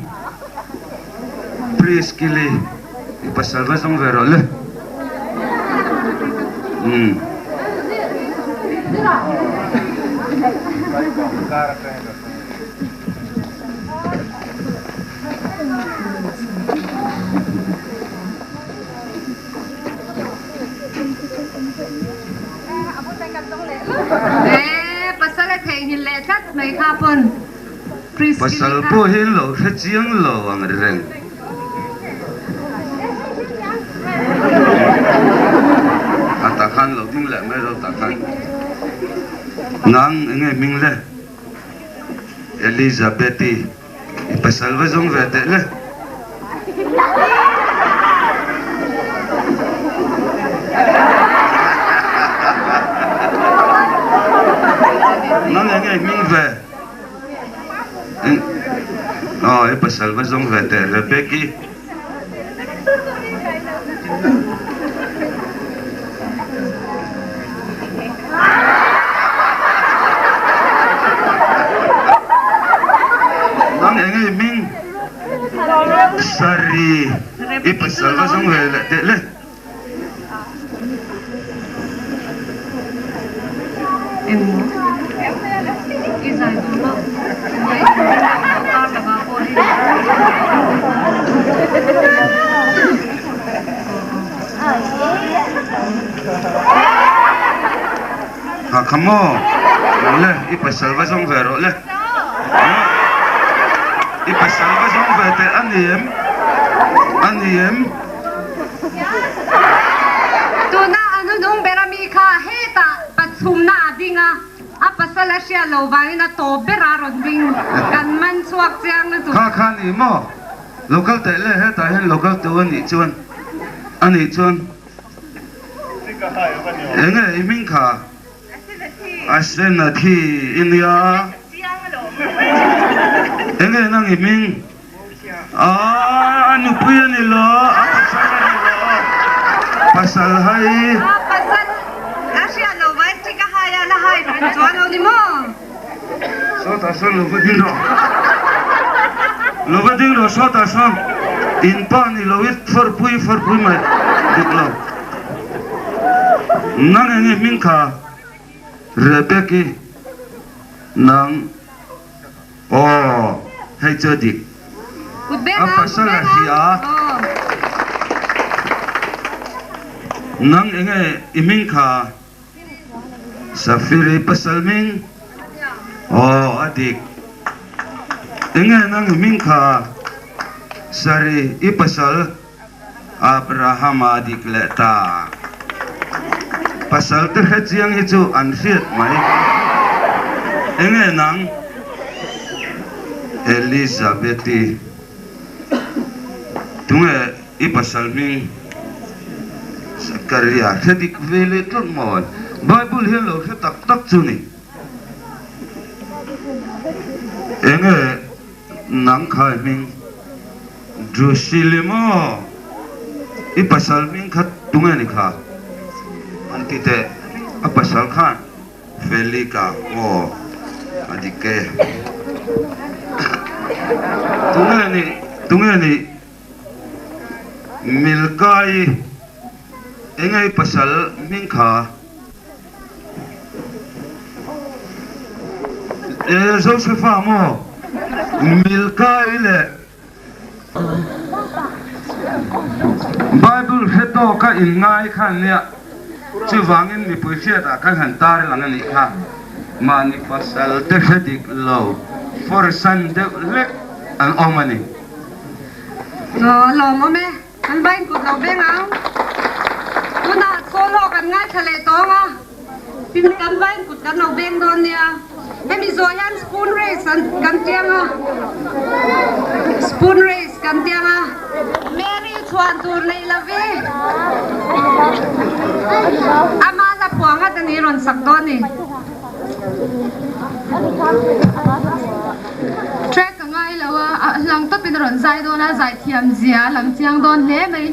J: Priskili i pasal va zawng ve rawh le. Umm.
A: Ee, pasal a theihnghilh leh tlat mai kha pawn.
J: Pasal pawh hi lo hre chiang lo ang reng. A tah khan lo ding leh mai ro tah khan. Nang enge hming le? Elizabeth-i i pasal va zawng ve teh le. Nang enge hming ve? Aw i pasal va zawng ve teh Rebecca-i. Nang enge i hming? Sari i pasal va zawng ve leh teh le. Kha kha maw? Le, i pasal va zawng ve rawh le. I pasal va zawng ve teh a ni em? A ni em?
A: Tuna a nunung ber ami kha hetah pathumna a ding a, a pasal a hriat loh vangin a tawp ber a rawn ding. Kan man chhuak chiang lutuk.
J: Kha kha ni maw? Local teh le hetah hian local tu a nih chuan a nih chuan enge i hming kha? Asenathi i nia. Enge nang i hming? A nupui a ni lo, a pasal a ni lo, pasal hai.
A: A pasal a hriat lo vai chi ka hai a, la hai reng chuan lo ni maw?
J: Sawtah sawn lo va ding rawh, lo va ding rawh sawtah sawn in pa ni lo i farpui farpui mai dik lo. Nang enge hming kha Rebecca-i nang. Aw, hei chu a dik. A pasal a hria. Nang enge i hming kha? Safiri pasal hming? Aw, a dik. Enge nang i hming kha? Sari i pasal? Abrahama a dik leh ta. Pasal te hre chiang hi chu an hriat mai. Enge nang? Elizabeth-i. Tunge i pasal hming? Zakaria. Hre dik ve leh tlat maw? Bible hian lo hre tak tak chu ni. Enge nang kha i hming? Drusili maw? I pasal hming kha tunge ni kha? An ti teh. A pasal khan Felika aw a dik e. Tunge ni? Tunge ni? Milkai enge i pasal hming kha? E Josefa maw Milka-i leh Bible hre tawka inngai kha an nia, chuvangin mipui hriatah kan han tar lang a nih kha. Mahni pasal te hre dik lo forsan deuh hlek an awm a ni.
A: Aw lawmawm e, kan bain kut lo veng ang. Tunah solo kan ngaithla leh tawng a. Pin kan vain kut kan lo veng dawn nia. Hemi zawh hian spoon race an kan tiang a. Spoon race kan tiang a. Mary chhuan tur nei lovi. Ama la phuang at ani rawn sak dawn ni.
K: Track a ngai lo a, a hlang tawpin a rawn zai dawn a, zaithiam zia a lang chiang dawn hle mai.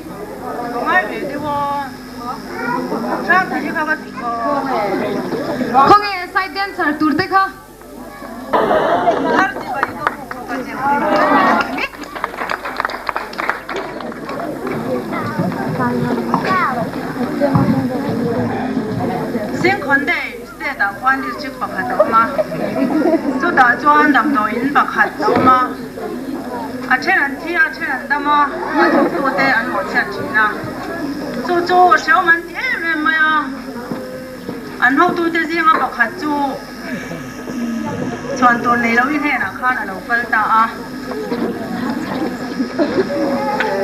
K: Khawnge side dancer tur te kha?
H: Singkhawndei state ah khuan district pakhat a awm a, chutah chuan damdawiin pakhat a awm a, a then an thi a, a then an dam a, a thawktute an mawhchhiat thin a. Chu chu hrehawm an ti em em mai a, an hotute zinga pakhat chu chhuan tur nei loin hnenah khan a lo kal ta a.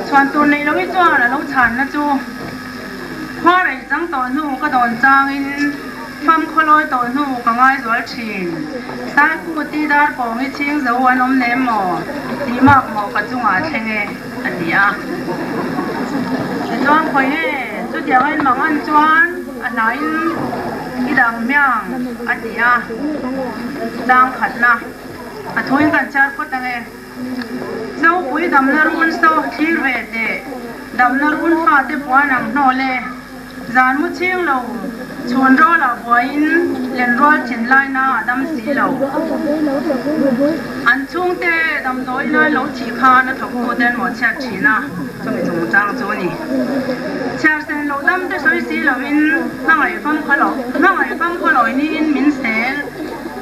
H: Chhuan tur nei loin chuan a lo chhanna chu khua rei chang tawh hnu ka dawn changin fam khawlawi tawh hnu ka ngaizual thin. Saikuti dar pawng i chhing zo an awm nem maw? Tih mak maw ka chungah a thleng e. A ti a. Tichuan khawi nge chutiang a inmang an chuan a hnaiin i dang hmiang a ti a. Chang khatna a thuin kan chhiar phawt ange. Zopui damna run so thlir ve teh, damna run fate puan ang hnawl e. Zan mu chhing lo, chhun rawlah buaiin lenrual thin laina a dam si lo. An chhungte damdawi lai lo thih khan a thawktute an mawhchhiat thin a, chumi chungchang chu a ni. Chhiar sen loh dam te sawi si lovin hmangaih fam khaw loh, hmangaih fam khaw lawi niin min sel,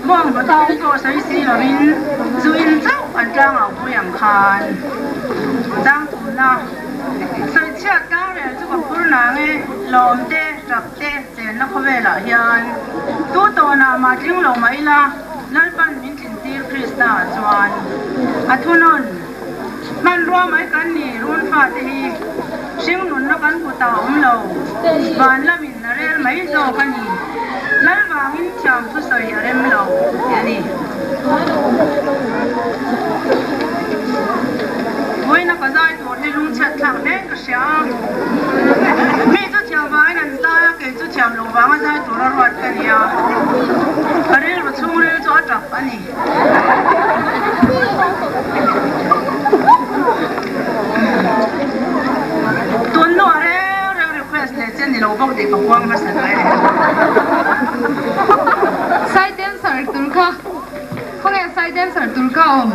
H: bawng hlawhtling pawh sawi si lovin zu in chauh an tlangau pui ang khan chang thumna. Sawichhiat tlangrel chu ka phur nang e, lawm te, tap te, chenna khawvelah hian tu tawnah mah tling lo mah ila, Lalpan min tlin tir Krista ah chuan a thunawn. Hmanrua mai kan ni run fate hi hring nunna kan kutah a awm lo, van lamin a rel mai zawk a ni, Lal vangin thiam thusawi a rem lo tih a ni. Vawiina ka zai tur hi lungchhiat thlak hle ka hria a, mi chu thiam vangin an zai a, kei chu thiam loh vanga zai tura ruat ka ni a, ka rilru chhungril chu a tap a ni. Tun hnuah reng reng request leh che ni lo bawk tih ka puang hmasa duh e.
K: Side dancer tur kha. Khawnge sai dancer tur ka awm?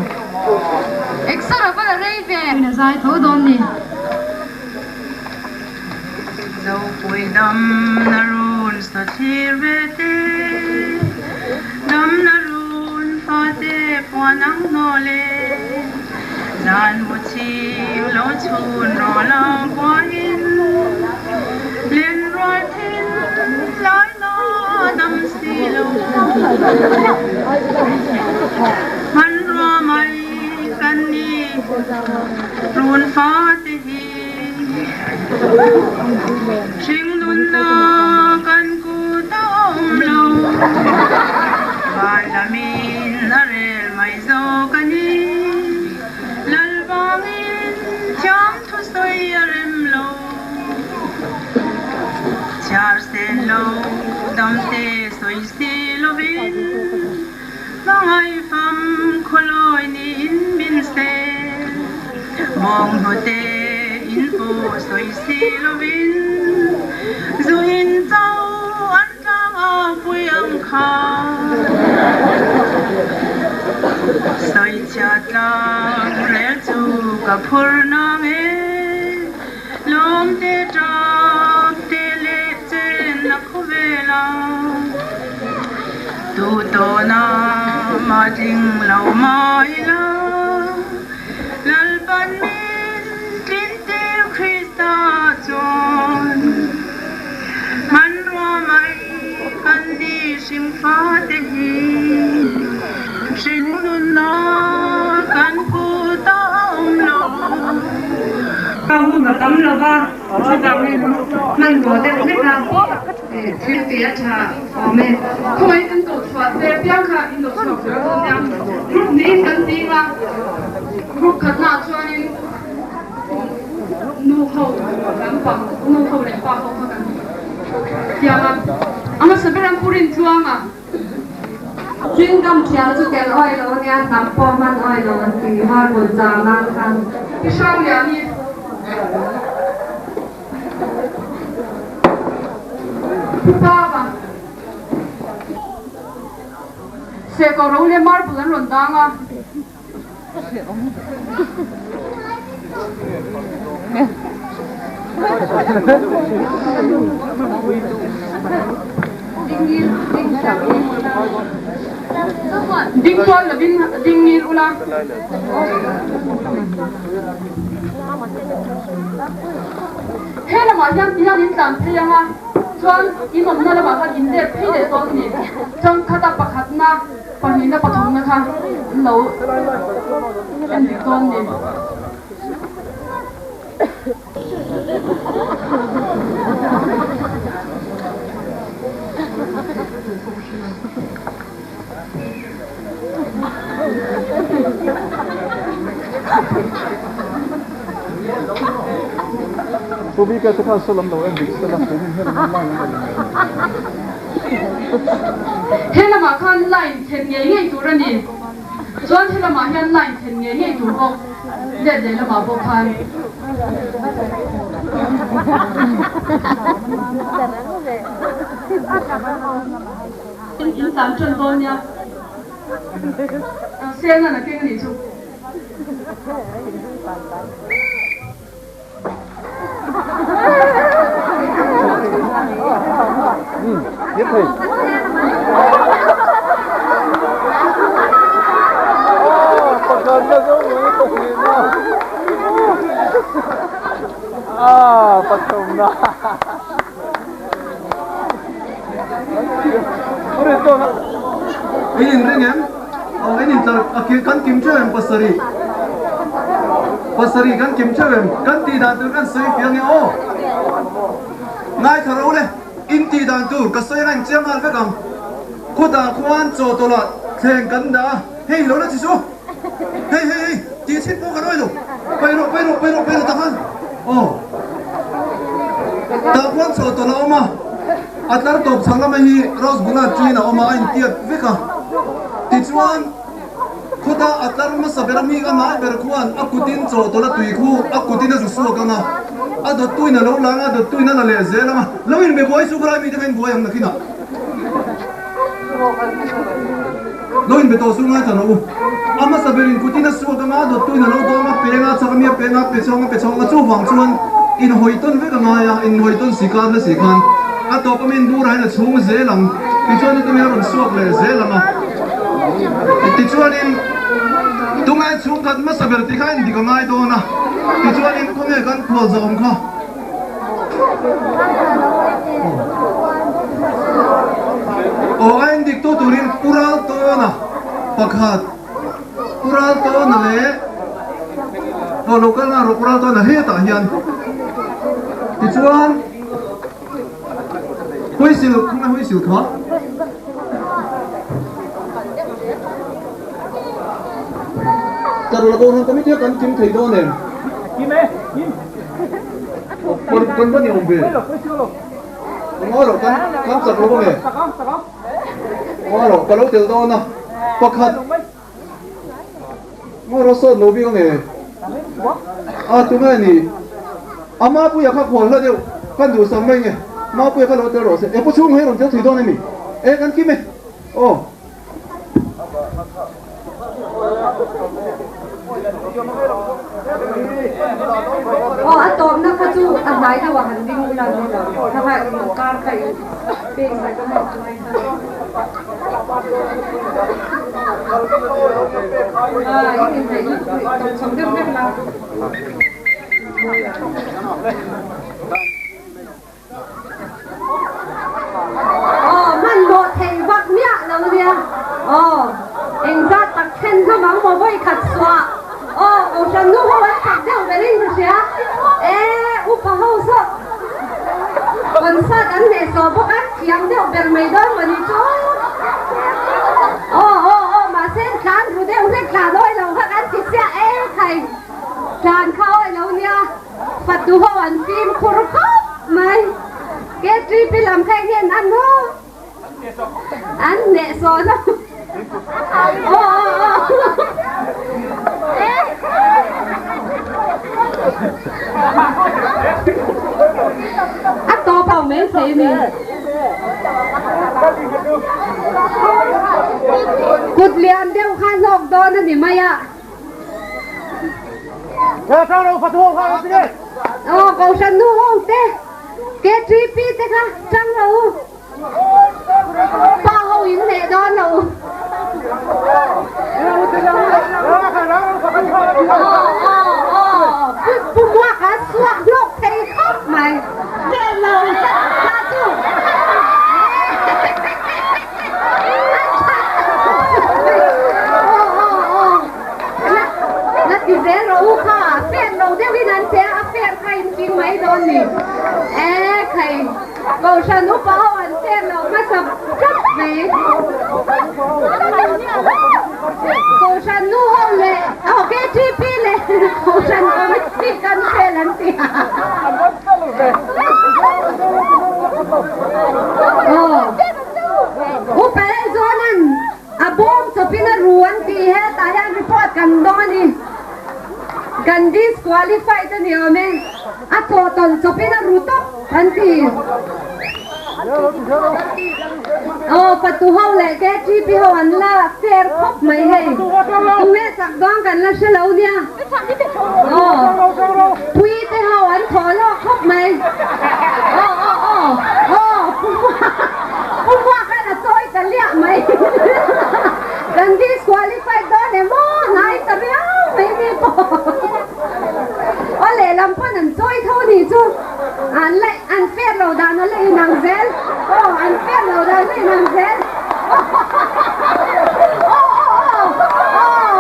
K: Exer a va la rei ve. Min a zai tho dawn ni.
H: Zopui dam na run sa thlir ve te, Dam na run fa te puan ang hnawl e, Zan mu chhing lo chhun rawh la kuahin, Len rual thin lai na dam si lo. Hmanrua mai kan ni run fa te hi. Hringnunna kan kut a awm lo. Van lamin a rel mai zawk a ni. Lal vangin thiam thusawi a rem lo. Chhiar sen lo damte sawi si lovin hmangaih fam khawlawi niin min sel. Bawng hnute in pawh sawi si lovin zu in cho an tlang a pui ang kha. Sawi chhia tlang rel chu ka phur nang e. Lawm te tap te leh chen a khawvel a, tu tawn a Tumah tling lo mai la, Lalpan min tlintir Krista chuan. Hmanrua mai kan ni hrim fate hi, hringnunna kan kut a awm lo.
A: Ka hun a tam lo va, chuvangin hmanrua deuh hlek a thil tih a tha awm e.
K: Khawngaih kan koh chhuah te piang kha in lo chhuak zel dawn nia. Group niin kan ding a, group khatnaah chuanin nu ho lampang, nu ho leh pa ho kha kan tiang a. A hmasa ber an pu Rintluang a.
A: Chewing gum thial chu tel awih lo ania, hnam pawh hman awih lo an ti marble chang nan khan.
K: Pi Hrangliani. Pu Pava. Sehkawh ro leh marble an rawn dang a. Ding tual lovin ding ngil ula. He lamah hian tihian in tlan phei ang a, chuan in awmna lamah khan in let phei leh dawn a ni. Changkhata pakhatna. Pahnihna pathumna kha an lo en dik dawn ni. He lamah khan line thlen ngei ngei tur a ni. Chuan he lamah hian line thlen ngei ngei tur bawk let leh lamah pawh khan. In tlan tan dawn nia. Sena na keng a nih chu.
L: In inring em? Aw in intlar a kan kim theuh em pasarih? Pasarih kan kim theuh em? Kan tih dan tur kan sawi fiah nge aw? Ngaithla ro le, in tih dan tur ka sawi reng chiang nghal vek ang. Khutah khuan chaw tawlh ah thleng kan dah a, hei lo la chi chu. Hei hei hei, tih chhin pawh ka rawi lo. Paih rawh paih rawh paih rawh paih rawh tak khan. Aw. Tah khuan chaw tawlh a awm a, a tlar tawp chhak lama hi Rose bula ṭin a awm a, a intiat vek a. Tichuan. Khawta a tlar hmasa ber a mi a ngai ber khuan a kutin chawhtawlh a tui khu a kutin a zu suak ang a, a dawttuin a lo lang a, dawttuin a la leh zel ang a, lo inbe buai chu khawlai mite kha in buai ang nakinah. Lo inbe tawh chu ngaithla rawh u. A hmasa berin kutin a suak ang a, dawttuin a lo dawm a, peng a chak a mi a peng a, pe chhawng a pe chhawng a, chuvang chuan inhawi tawn vek a ngai a, inhawi tawn si khan na si khan a tawp a min bur ahin a chhung zel ang, tichuan heti mai a rawn suak leh zel ang a. Tichuanin, tunge chhungkhat hmasa ber tih kha indik a ngai dawn a, tichuanin khawnge kan khual zawh awm kha? Aw, a indik tu turin Pu Raltawna pakhat, Pu Raltawna leh aw lo kal nghal rawh Pu Raltawna hetah hian. Tichuan. Huisil, khawnge huisil kha? Tarla dawn han committee a kan kim thei dawn em? Kim e, kim. Kan kan va ni awm ve. Ngawi rawh kan kan chak lo ange. Ngawi rawh ka lo tel dawn a. Pakhat. Ngawi rawh sawt lo bik ange. A tunge ni? A Mapuia kha khawl hla deuh kan duhsak mai nge? Mapuia kha lo tel rawh se. E pu chhung hei rawn tel thui dawn emi? E kan kim e. Aw.
A: Aw a tawpna kha chu a hnai deuh ah han ding ula ni lo. Kha kha in kar kha in pek sak a. À, in inhnaih lutuk rih tawp chho deuh vek la. Aw, hmanhmawh theih vak miah lo nia. Aw, engzat tak thlen hlawm ang maw vawi khat suah. Aw, Kohhran nu ho an chak deuh berin ka hria. E, upa ho zawk concert an hnehsawh bawk a, thiam deuh ber mai dawn maw ni chu. Aw, aw, aw, mahse tlan ru deuh hlek tlan awi lo kha kan ti chiah e khai. Tlan kha awi lo nia. Fatu ho an fimkhur khawp mai. KTP lam kha eng hian an ho an hneh sawn a. Aw aw aw. A tawp ho mai thei ni. Kut lian deuh kha hlawk dawn a ni mai a. Aw Kohhran nu ho te KTP te kha chang lo u. Pa ho in hneh dawn lo u. Aw aw Pu Muaka suak hlawk thei khawp mai. Hneh lo ta chu. Na ti zel rawh u kha, fer lo deuhin an che a, a fer kha in tling mai dawn ni. E khai, Kohhran upa ho an fer lo hmasa tlat mai. Kohhran nu ho leh aw KTP leh Kohhran committee kan fel an ti a. Upa Lalzawna'n a bawm chawpin a ru an tih hetah hian report kan dawng a ni. Kan disqualified a ni awm e. A chawhtawlh chawpin a ru tawp an ti. Aw Patu ho leh KTP ho an la fair khawp mai hei. Tunge chak dawn kan la hre lo nia. Aw Puite ho an thaw lawk khawp mai. Aw aw aw aw Pu Mua khan a chawi ta liah mai. Kan disqualified dawn em aw hnai ta viau mai ni pawh. Aw lehlam pawn an chawi tho ni chu an la an fair lo dan a la inang zel. Aw an fair lo dan a la inang zel. Aw aw aw aw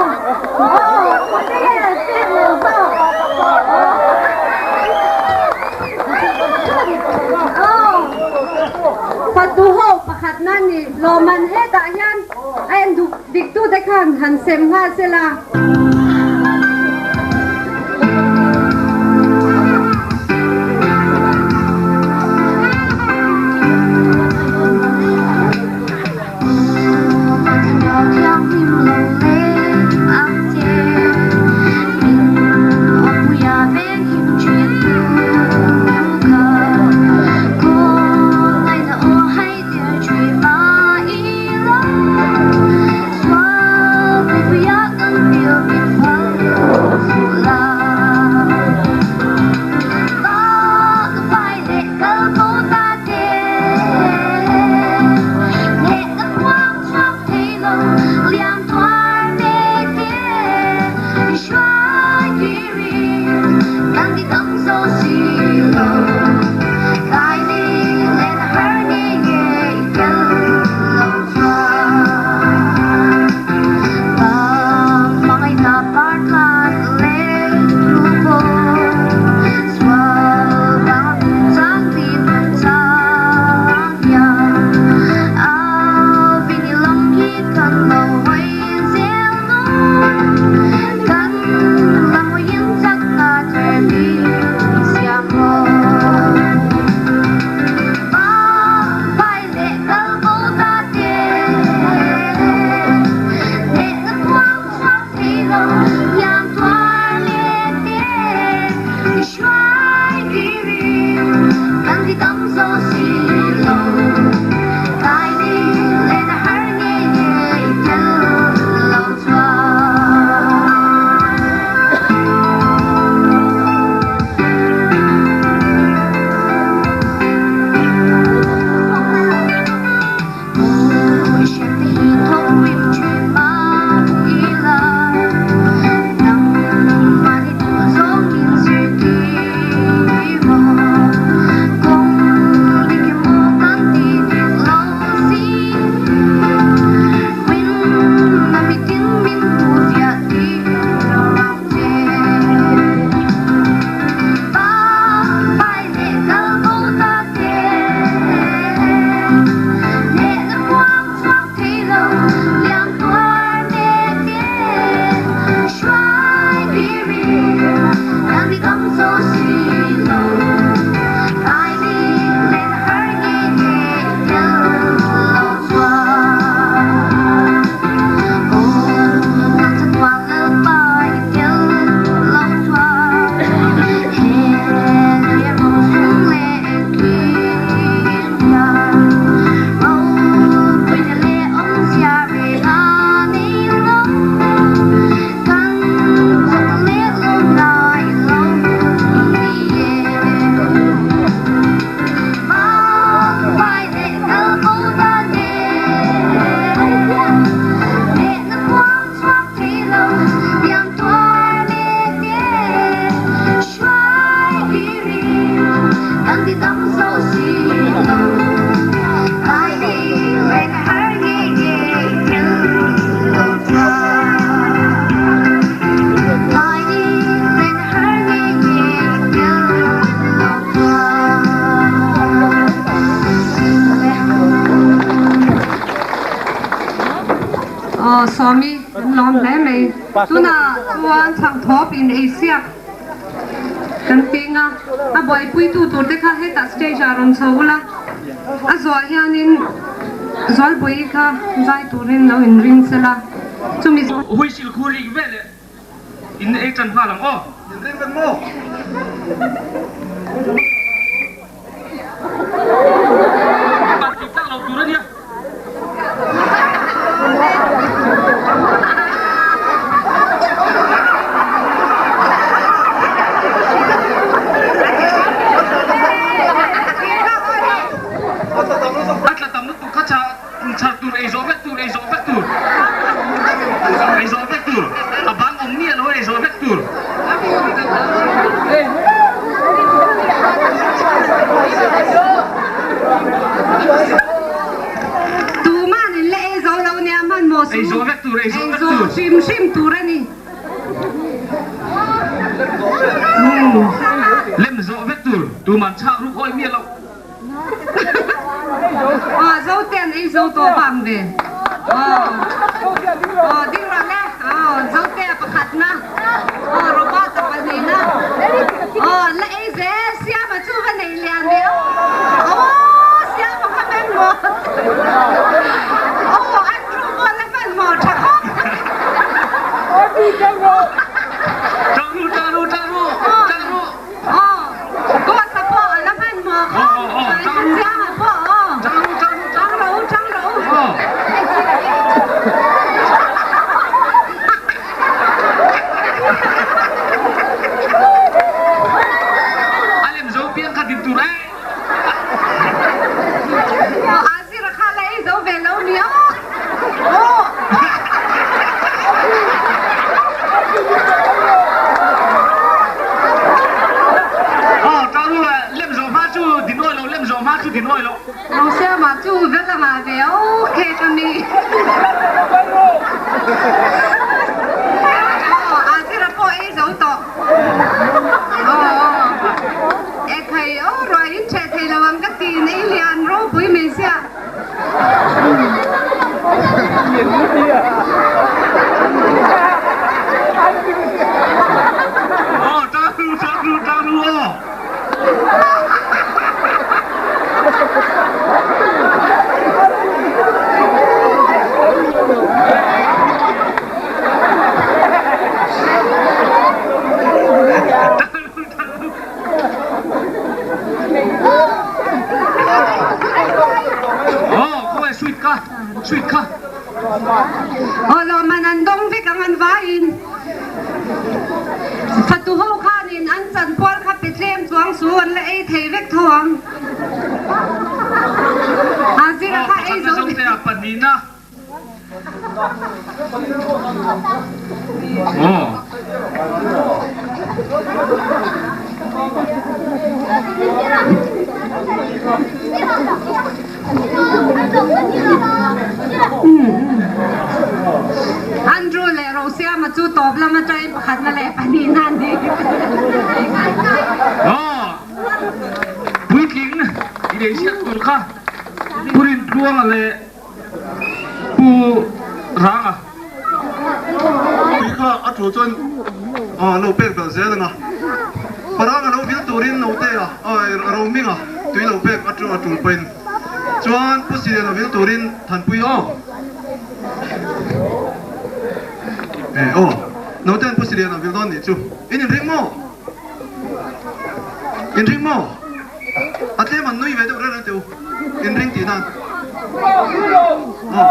A: aw khawnge fair lo zawk. Aw fatu ho pakhat na ni lawmman hetah hian a en duk dik tute khan han sem nghal sela. Aw Sawmi kan lawm hle mai. Tunah chuan chhangthawp in ei siak kan ting a, a buaipuitu tur te kha hetah stage ah rawn chho ula, a zuah hianin Zualpui kha zai turin lo inring sela, chumi.
M: Huisil khu rik vel eh. In ei tan nghal ang aw.
F: In ring vek maw?
M: Ban tih tlak lo tur a nia. A tla tam lutuk kha cha. Chhar tur ei zawh vek tur, ei zawh vek tur, ei zawh vek tur, a bang awm miah lo ei zawh vek tur.
A: Tuman in la ei zo lo nia hmanhmawh su.
M: Ei zawh vek tur, ei zawh vek tur.
A: Ei zawh hrim hrim tur a ni.
M: Lem zawh vek tur, tuman chhak ruk awih miah lo.
A: Aw zo te an ei zo tawh vang ve. Aw aw ding rawh le. Aw zo te a pakhat na. Aw Robert a pahnihna. Aw la ei zel Siama chu va nei lian ve. Aw Siama kha hman maw. Aw Andrew pawh la hman maw tha khawp.
M: Tang ru tang ru tang ru tang ru.
A: Aw, Ghost-a pawh a la hmanhmawh khawp mai, Chianga pawh aw. Tang rawh u, tang rawh u.
M: A lem zo piang kha din tur eh.
A: Aw, Azira kha la ei zo ve lo ni aw. Aw.
M: Aw, tang ru eh, lem zo hma chu din awi lo, lem zo hma chu din awi lo.
A: Rosiama chu va la ngah ve aw, khek a mi. Aw, Azira pawh ei zo tawh. Aw, e thei aw, ruai in ṭheh thei lo ang ka ti, nei lian ropui mai sia.
M: Aw, tang ru, tang ru, tang ru aw. Aw, khawngaih sweet kha, sweet kha.
A: Aw lawmman an dawng vek ang an vaiin. Fatu ho khanin an chanpual kha pe tlem chuang su an la ei thei vek tho ang. Azira kha ei zo.
M: Aw, pakhat na zo te a pahnihna.
A: Andrew leh Rosiama chu tawp lam atangin pakhatna leh pahnihna an ni.
M: Puitling i nei ziak tur kha Purin Tluanga leh Pu Ranga.
L: Tui kha a thu chuan a lo pek belh zel ang a. Para. Rohminga tui lo pek a a tul pawhin chuan Pu Siliana vil turin Thanpui aw e aw nauten Pu Siliana vil dawn nih chu in inring maw? Inring maw? A tlem an nui ve deuh reng reng teh u inring tih nan aw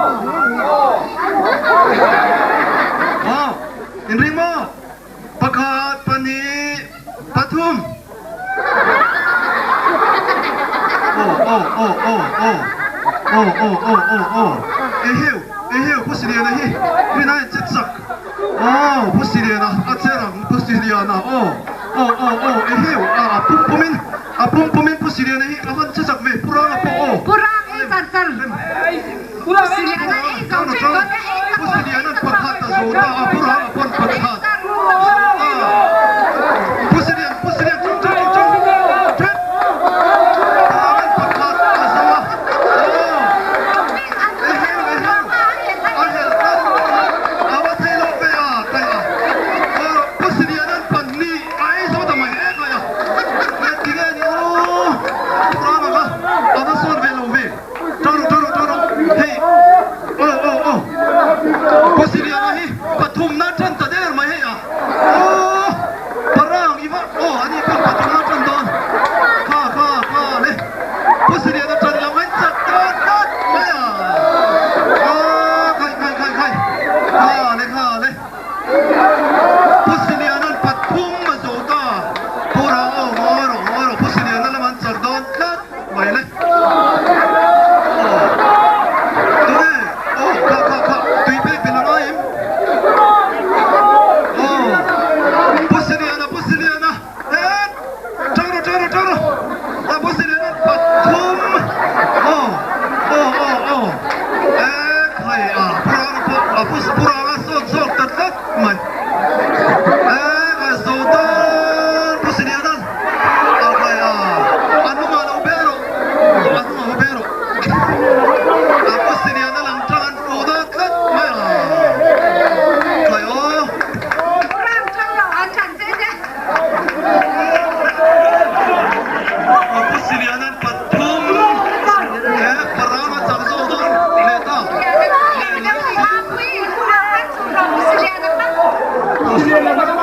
L: aw inring maw? Pakhat, pahnih, pathum. Aw, aw, aw, aw, aw. Aw, aw, aw, aw, aw. Eheu, eheu, Pu Siliana hi rin a inchep sak. Aw, Pu Siliana, a che rang, Pu Siliana, aw, aw, aw, aw, eheu, a, a pum pumin, a pum pumin Pu Siliana hi a van che chak ve, Pu Ranga pawh, aw.
A: Pu Rang ei char char. Pu Siliana ei zo ṭhin dawn e, ei chak
L: Pu Siliana pakhat a zo ta a, Pu Ranga pawn pakhat. Pu Silian, Pu Silian, chung chung chung chung. Ṭhet. Pu Ranga'n pakhat a zo a. Aw. Eheu, eheu. A helh tlat. A va thei lo ve a, kai a. Aw, Pu Siliana'n pahnih a ei zo ta mai e, kai a. Engtinge ni aw? Pu Ranga kha a va sawn ve lo ve. Tang rawh, tang rawh, tang rawh. Hei, aw, aw, aw. Pu Siliana hi pathumna tan ta der mai hei a. Aw, parang i va, aw, ani pawh pathumna tan dawn. Kha, kha, kha le. Pu Siliana tan lam an chak dawn tlat mai a. Aw, khai, khai, khai, khai. Kha le, kha le. Pu Siliana'n pathum a zo ta. Pu Rang, aw, ngawi rawh, ngawi rawh. Pu Siliana lam an chak dawn tlat. Mai le. Tunge? Aw, kha kha kha, tui pek vel a ngai em? Aw, Pu Siliana, Pu Siliana, het! Tang rawh, tang rawh, tang rawh. A Pu Siliana pathum. Aw, aw, aw, aw. E khai a, Pu Ranga pawh, a Pu Pu Ranga sawt zawk ta tlat mai. E khai zo dawn Pu Siliana. A khai a, a hnungah lo be rawh, a hnungah va be rawh. A pu Siliana lang tang an fuh dawn tlat mai a, khai aw.
A: Ram tang lo an than che che.
L: A pu Siliana an pathum he parang a chak zawk dawn leh ta.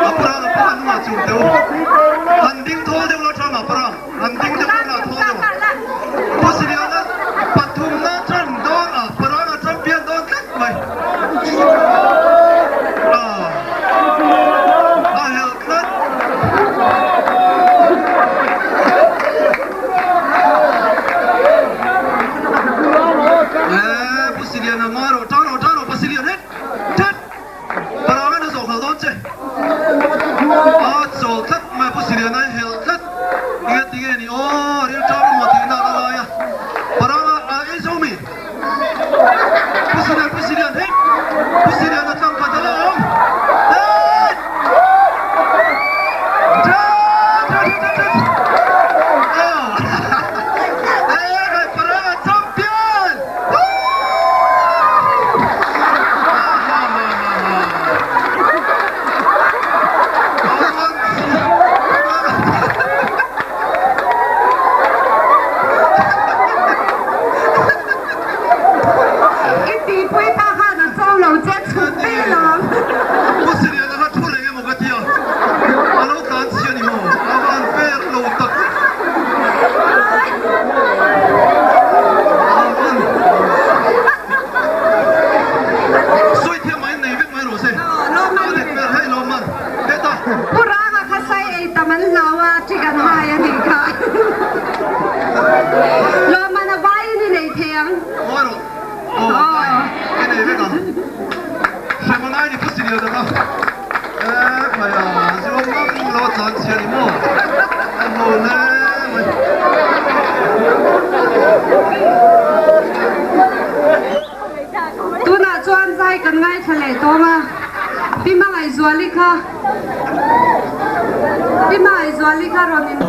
L: A parang a pawh a hnungah chum teh u. Han ding thawl deuh la tha mah parang, han ding deuh la tha thawl deuh. Pu Siliana pathumna tan dawn a, parang a champion dawn tlat mai. A helh tlat. Pu Siliana ngawi rawh, tang rawh, tang rawh Pu Silian het, het. Parang an zawh khalh dawn che. A chawl tlat mai Pu Siliana a helh tlat. Enge tinge ni aw rilṭam emaw tih nak a lai a. Parang a ei zo mi. Pu Silian, Pu Silian hei. Pu Siliana tlang khat a la awm. Hei! Ṭhat, ṭhat, ṭhat, ṭhat. Aw. Hei, Parang a champion!
A: I tihpui pa khan a cho lo che chhuk daih alawm.
L: Pu Siriana kha thu reng emaw ka tia, a lo tlan chhia ni maw? A van fair lo tak. Sawi thiam mai nei vek mai rawh se. A dik ber hei lo man. Heta.
A: Pu Ranga kha sai ei tam an hlau a, ṭik an hai a nih kha. Lawmman a vaiin i nei thei ang.
L: Ngawi rawh. Aw, i nei vek ang. Hrem a ngai ni Pu Siliana kha. E khai a, zuam ngam lo a tlan chhia ni maw? A ho hle mai.
A: Tunah chuan zai kan ngaithla leh tawng a, Pi Hmangaihzuali kha Pi Hmangaihzuali kha rawn in.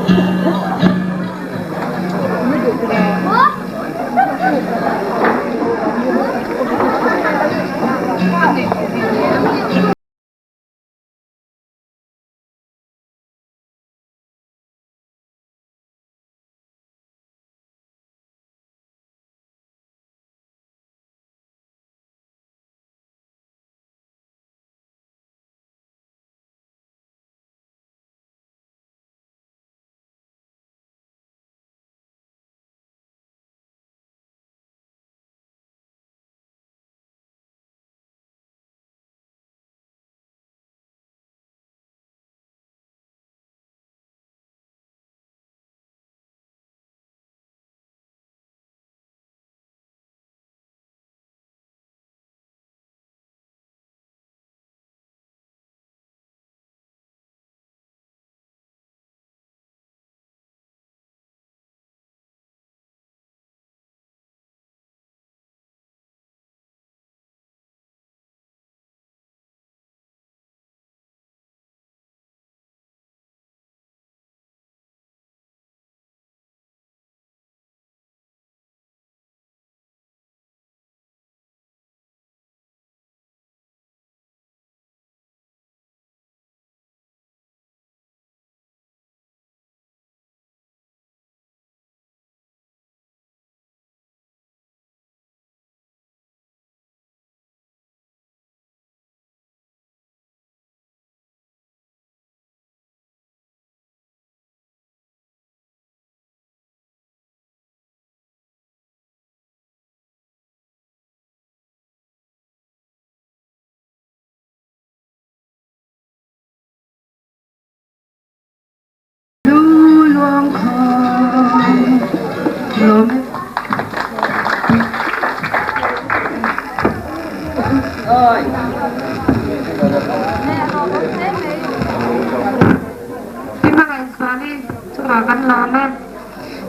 A: chungah kan lawm e.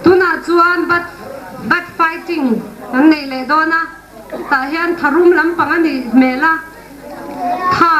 A: Tunah chuan bat bat fighting kan nei leh dawn a, tah hian tharum lampang a nih hmel a, tha.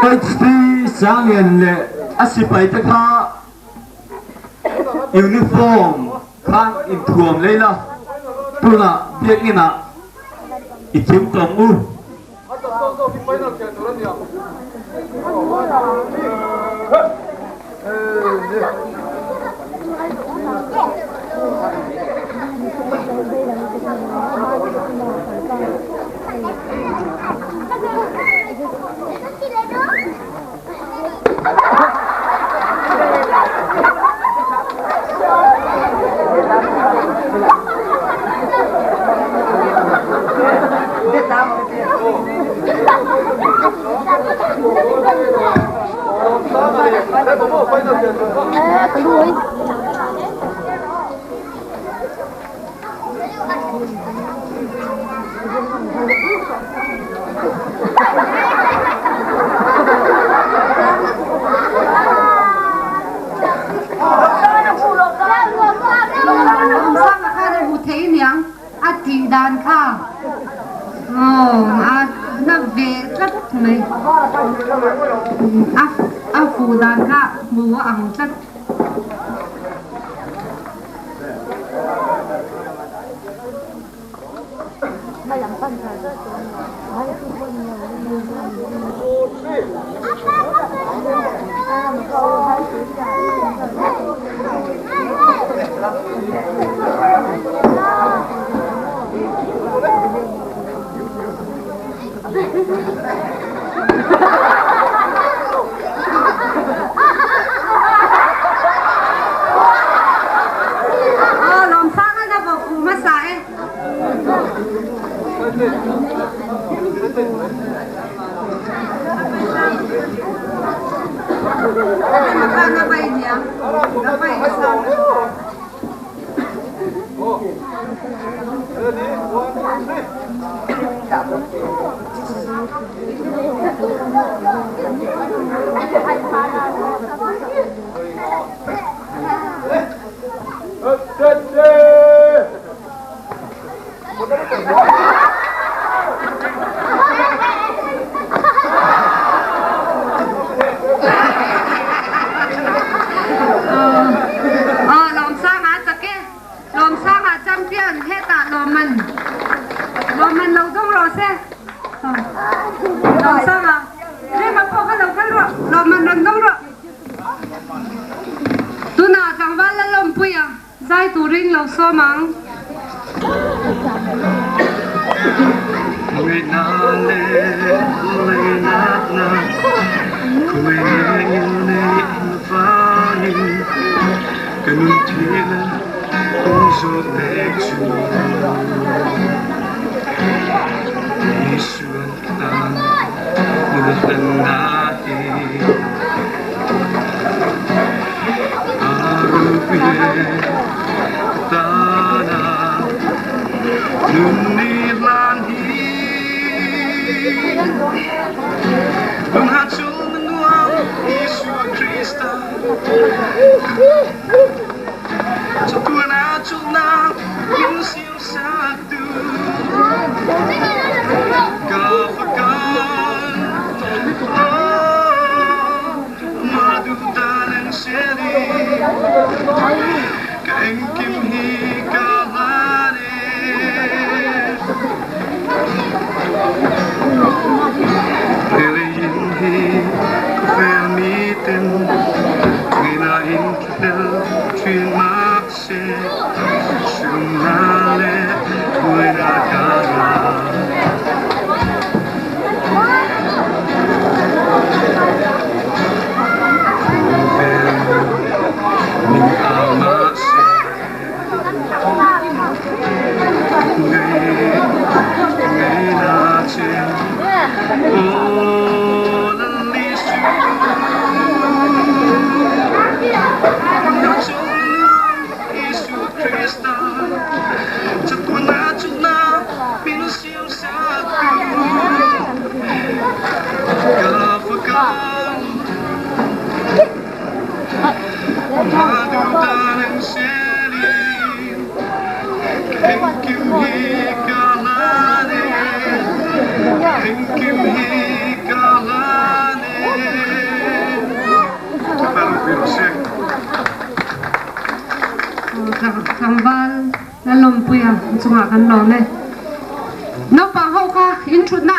N: HT Sanglian leh a sipai te kha uniform khan inthuam lei la, tunah biakinn ah i thim tawng u.
A: A tih dan kha aw a na ve tlat mai a a fuh dan kha hmu a ang tlat. Aw Lawmsanga na vaw fu hmasa e. Aw Lawmsanga chak e. Lawmsanga champion hetah lawmman lawmman lo dawng rawh se. Lawmsanga tlema pawh kha lo kal rawh lawmman rawn dawng rawh. Tunah tlangval la lawmpui a zai turin lo sawm ang. Tlangval Lalawmpuia chungah kan lawm e. Naupang ho kha in thutna.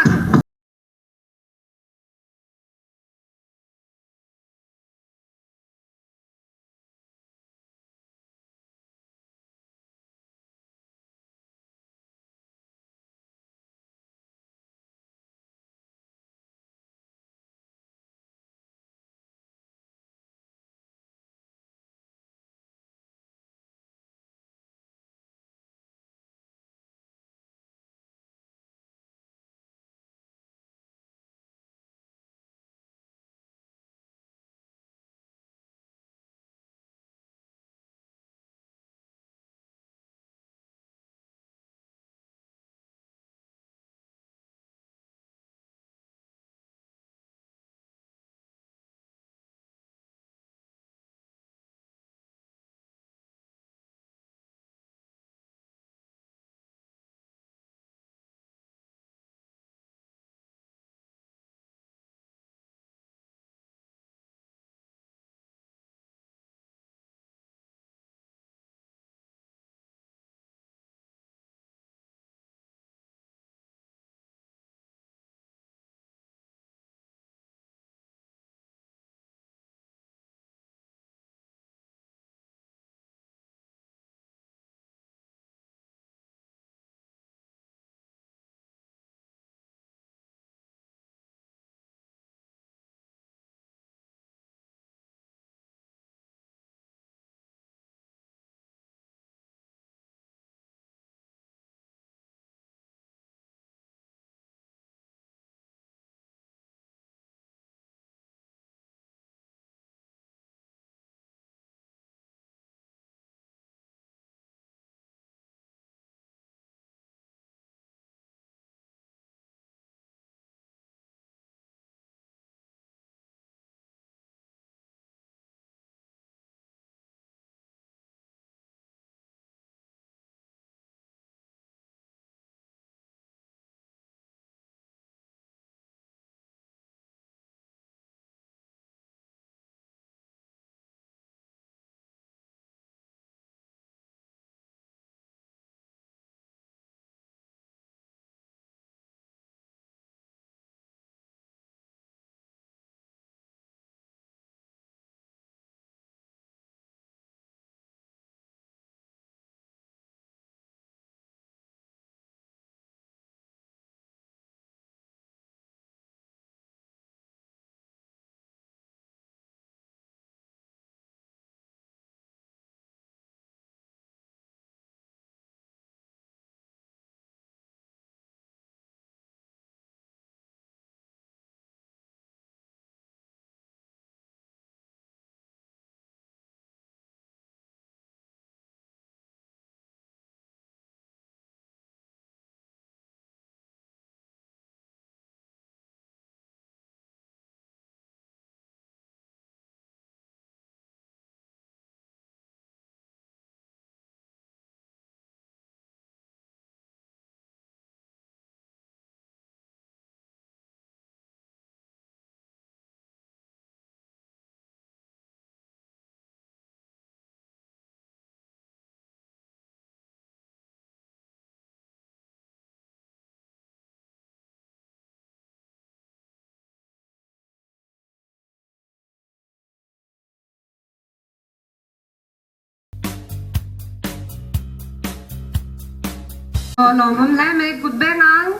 A: Aw lawmawm hle mai kut beng ang.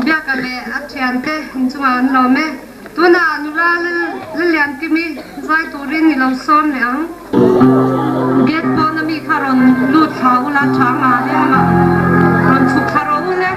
A: Biaka leh a thiante inchungah an lawm e. Tunah nula Laliankimi zai turin i lo sawm leh ang. Gate pawna mi kha rawn lut thla ula tha nga hle lamah rawn chhuk thla rawh u le.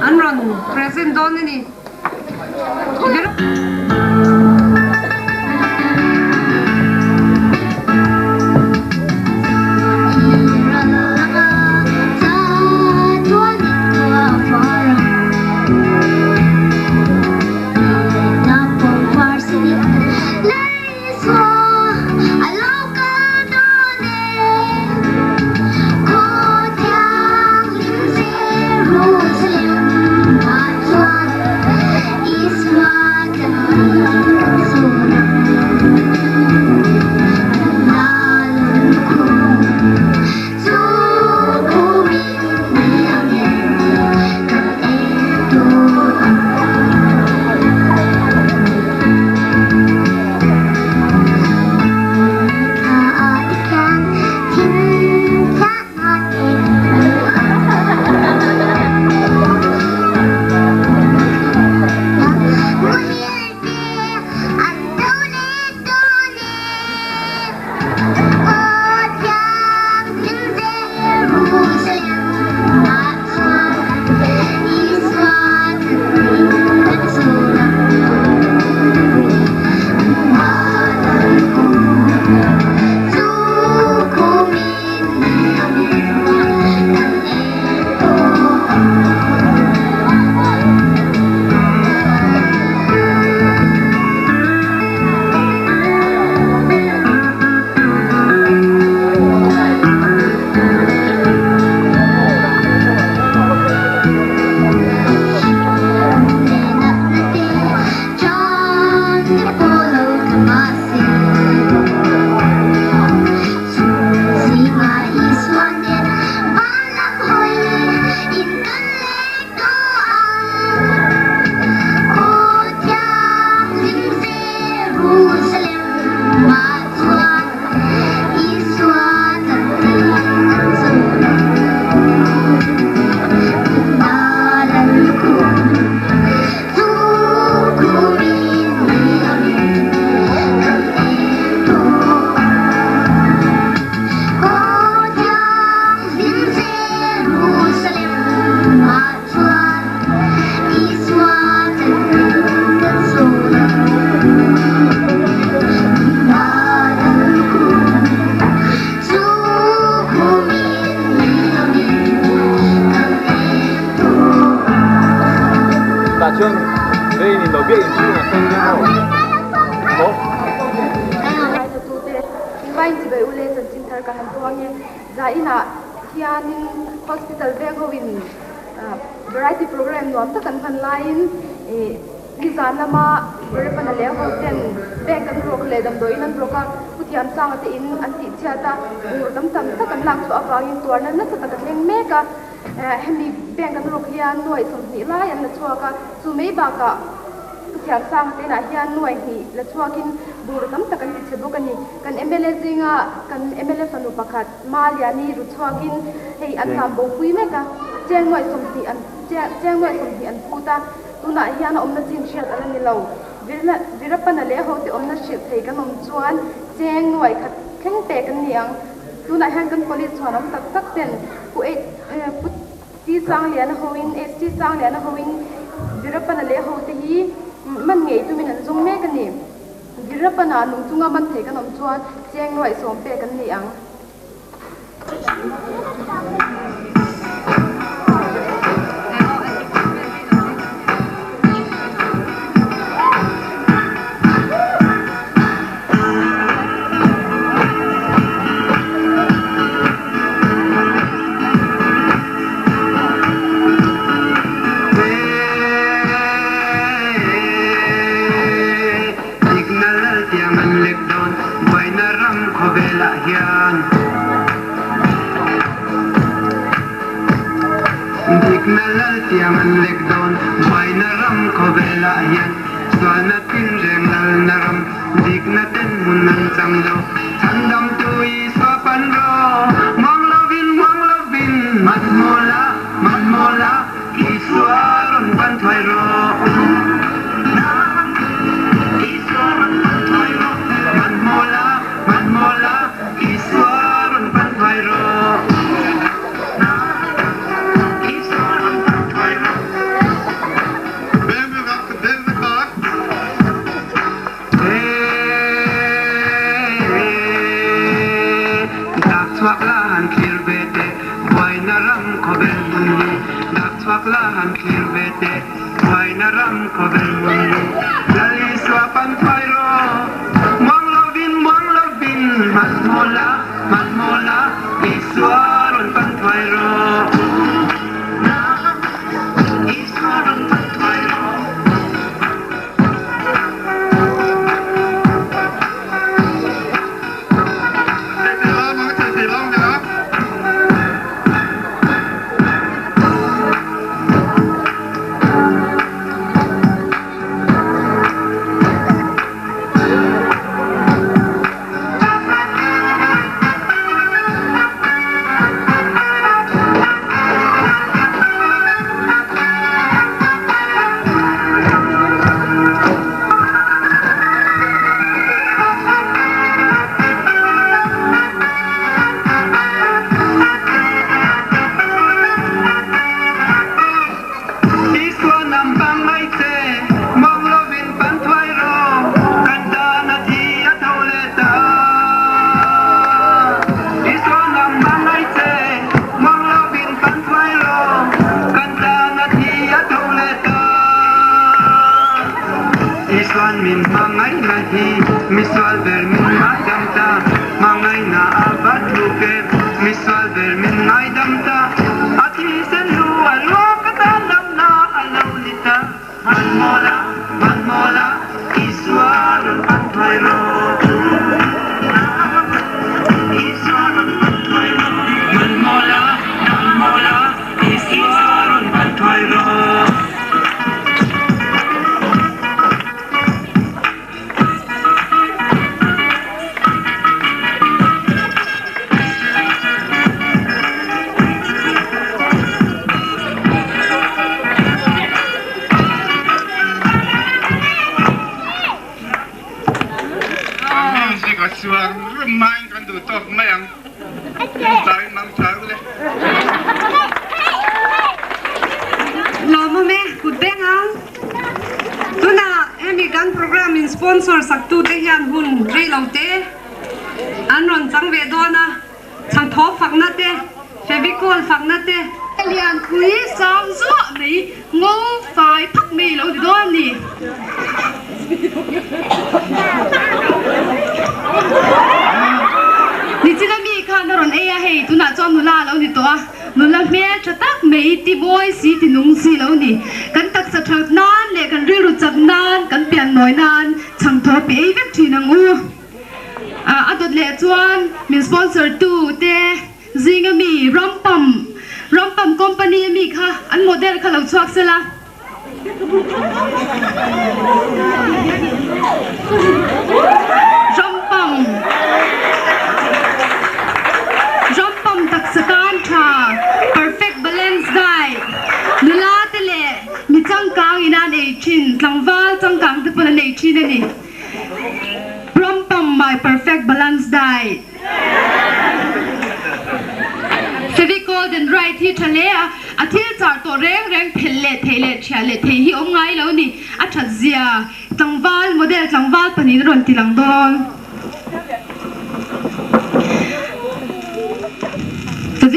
A: An rawn present dawn a ni.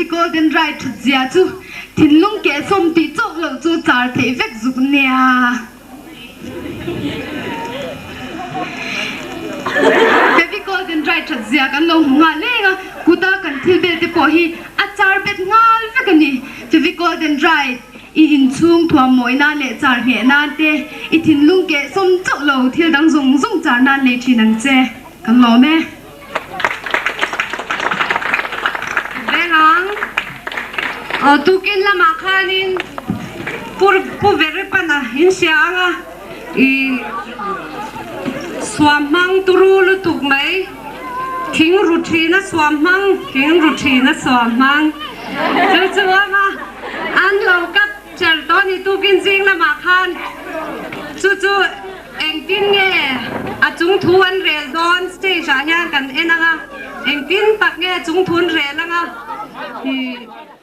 O: Fevicol Dendrite that zia chu thinlung kehsawm tih chauh loh chu char theih vek zuk nia. Fevicol Dendrite that zia kan lo hmu nghal leng a, kuta kan thil vel te pawh hi a char bet nghal vek a ni. Fevicol Dendrite i inchhung thuam mawi nan leh char ngheh nan te, i thinlung kehsawm chauh lo thil dang zawng zawng char nan lei thin ang che. Kan lawm e.
A: Veng ang. Aw tukin lamah khanin pu pu Verepana in hria ang a, i suam hmang turu lutuk mai, thing ru thina suam hmang, thing ru thina suam hmang chu chu ang a, an lo kap cher tawh a ni tukin zing lamah khan chu chu. Engtin nge a chung thu an rel dawn stage ah hian kan en ang a, engtin tak nge a chung thu an rel ang a.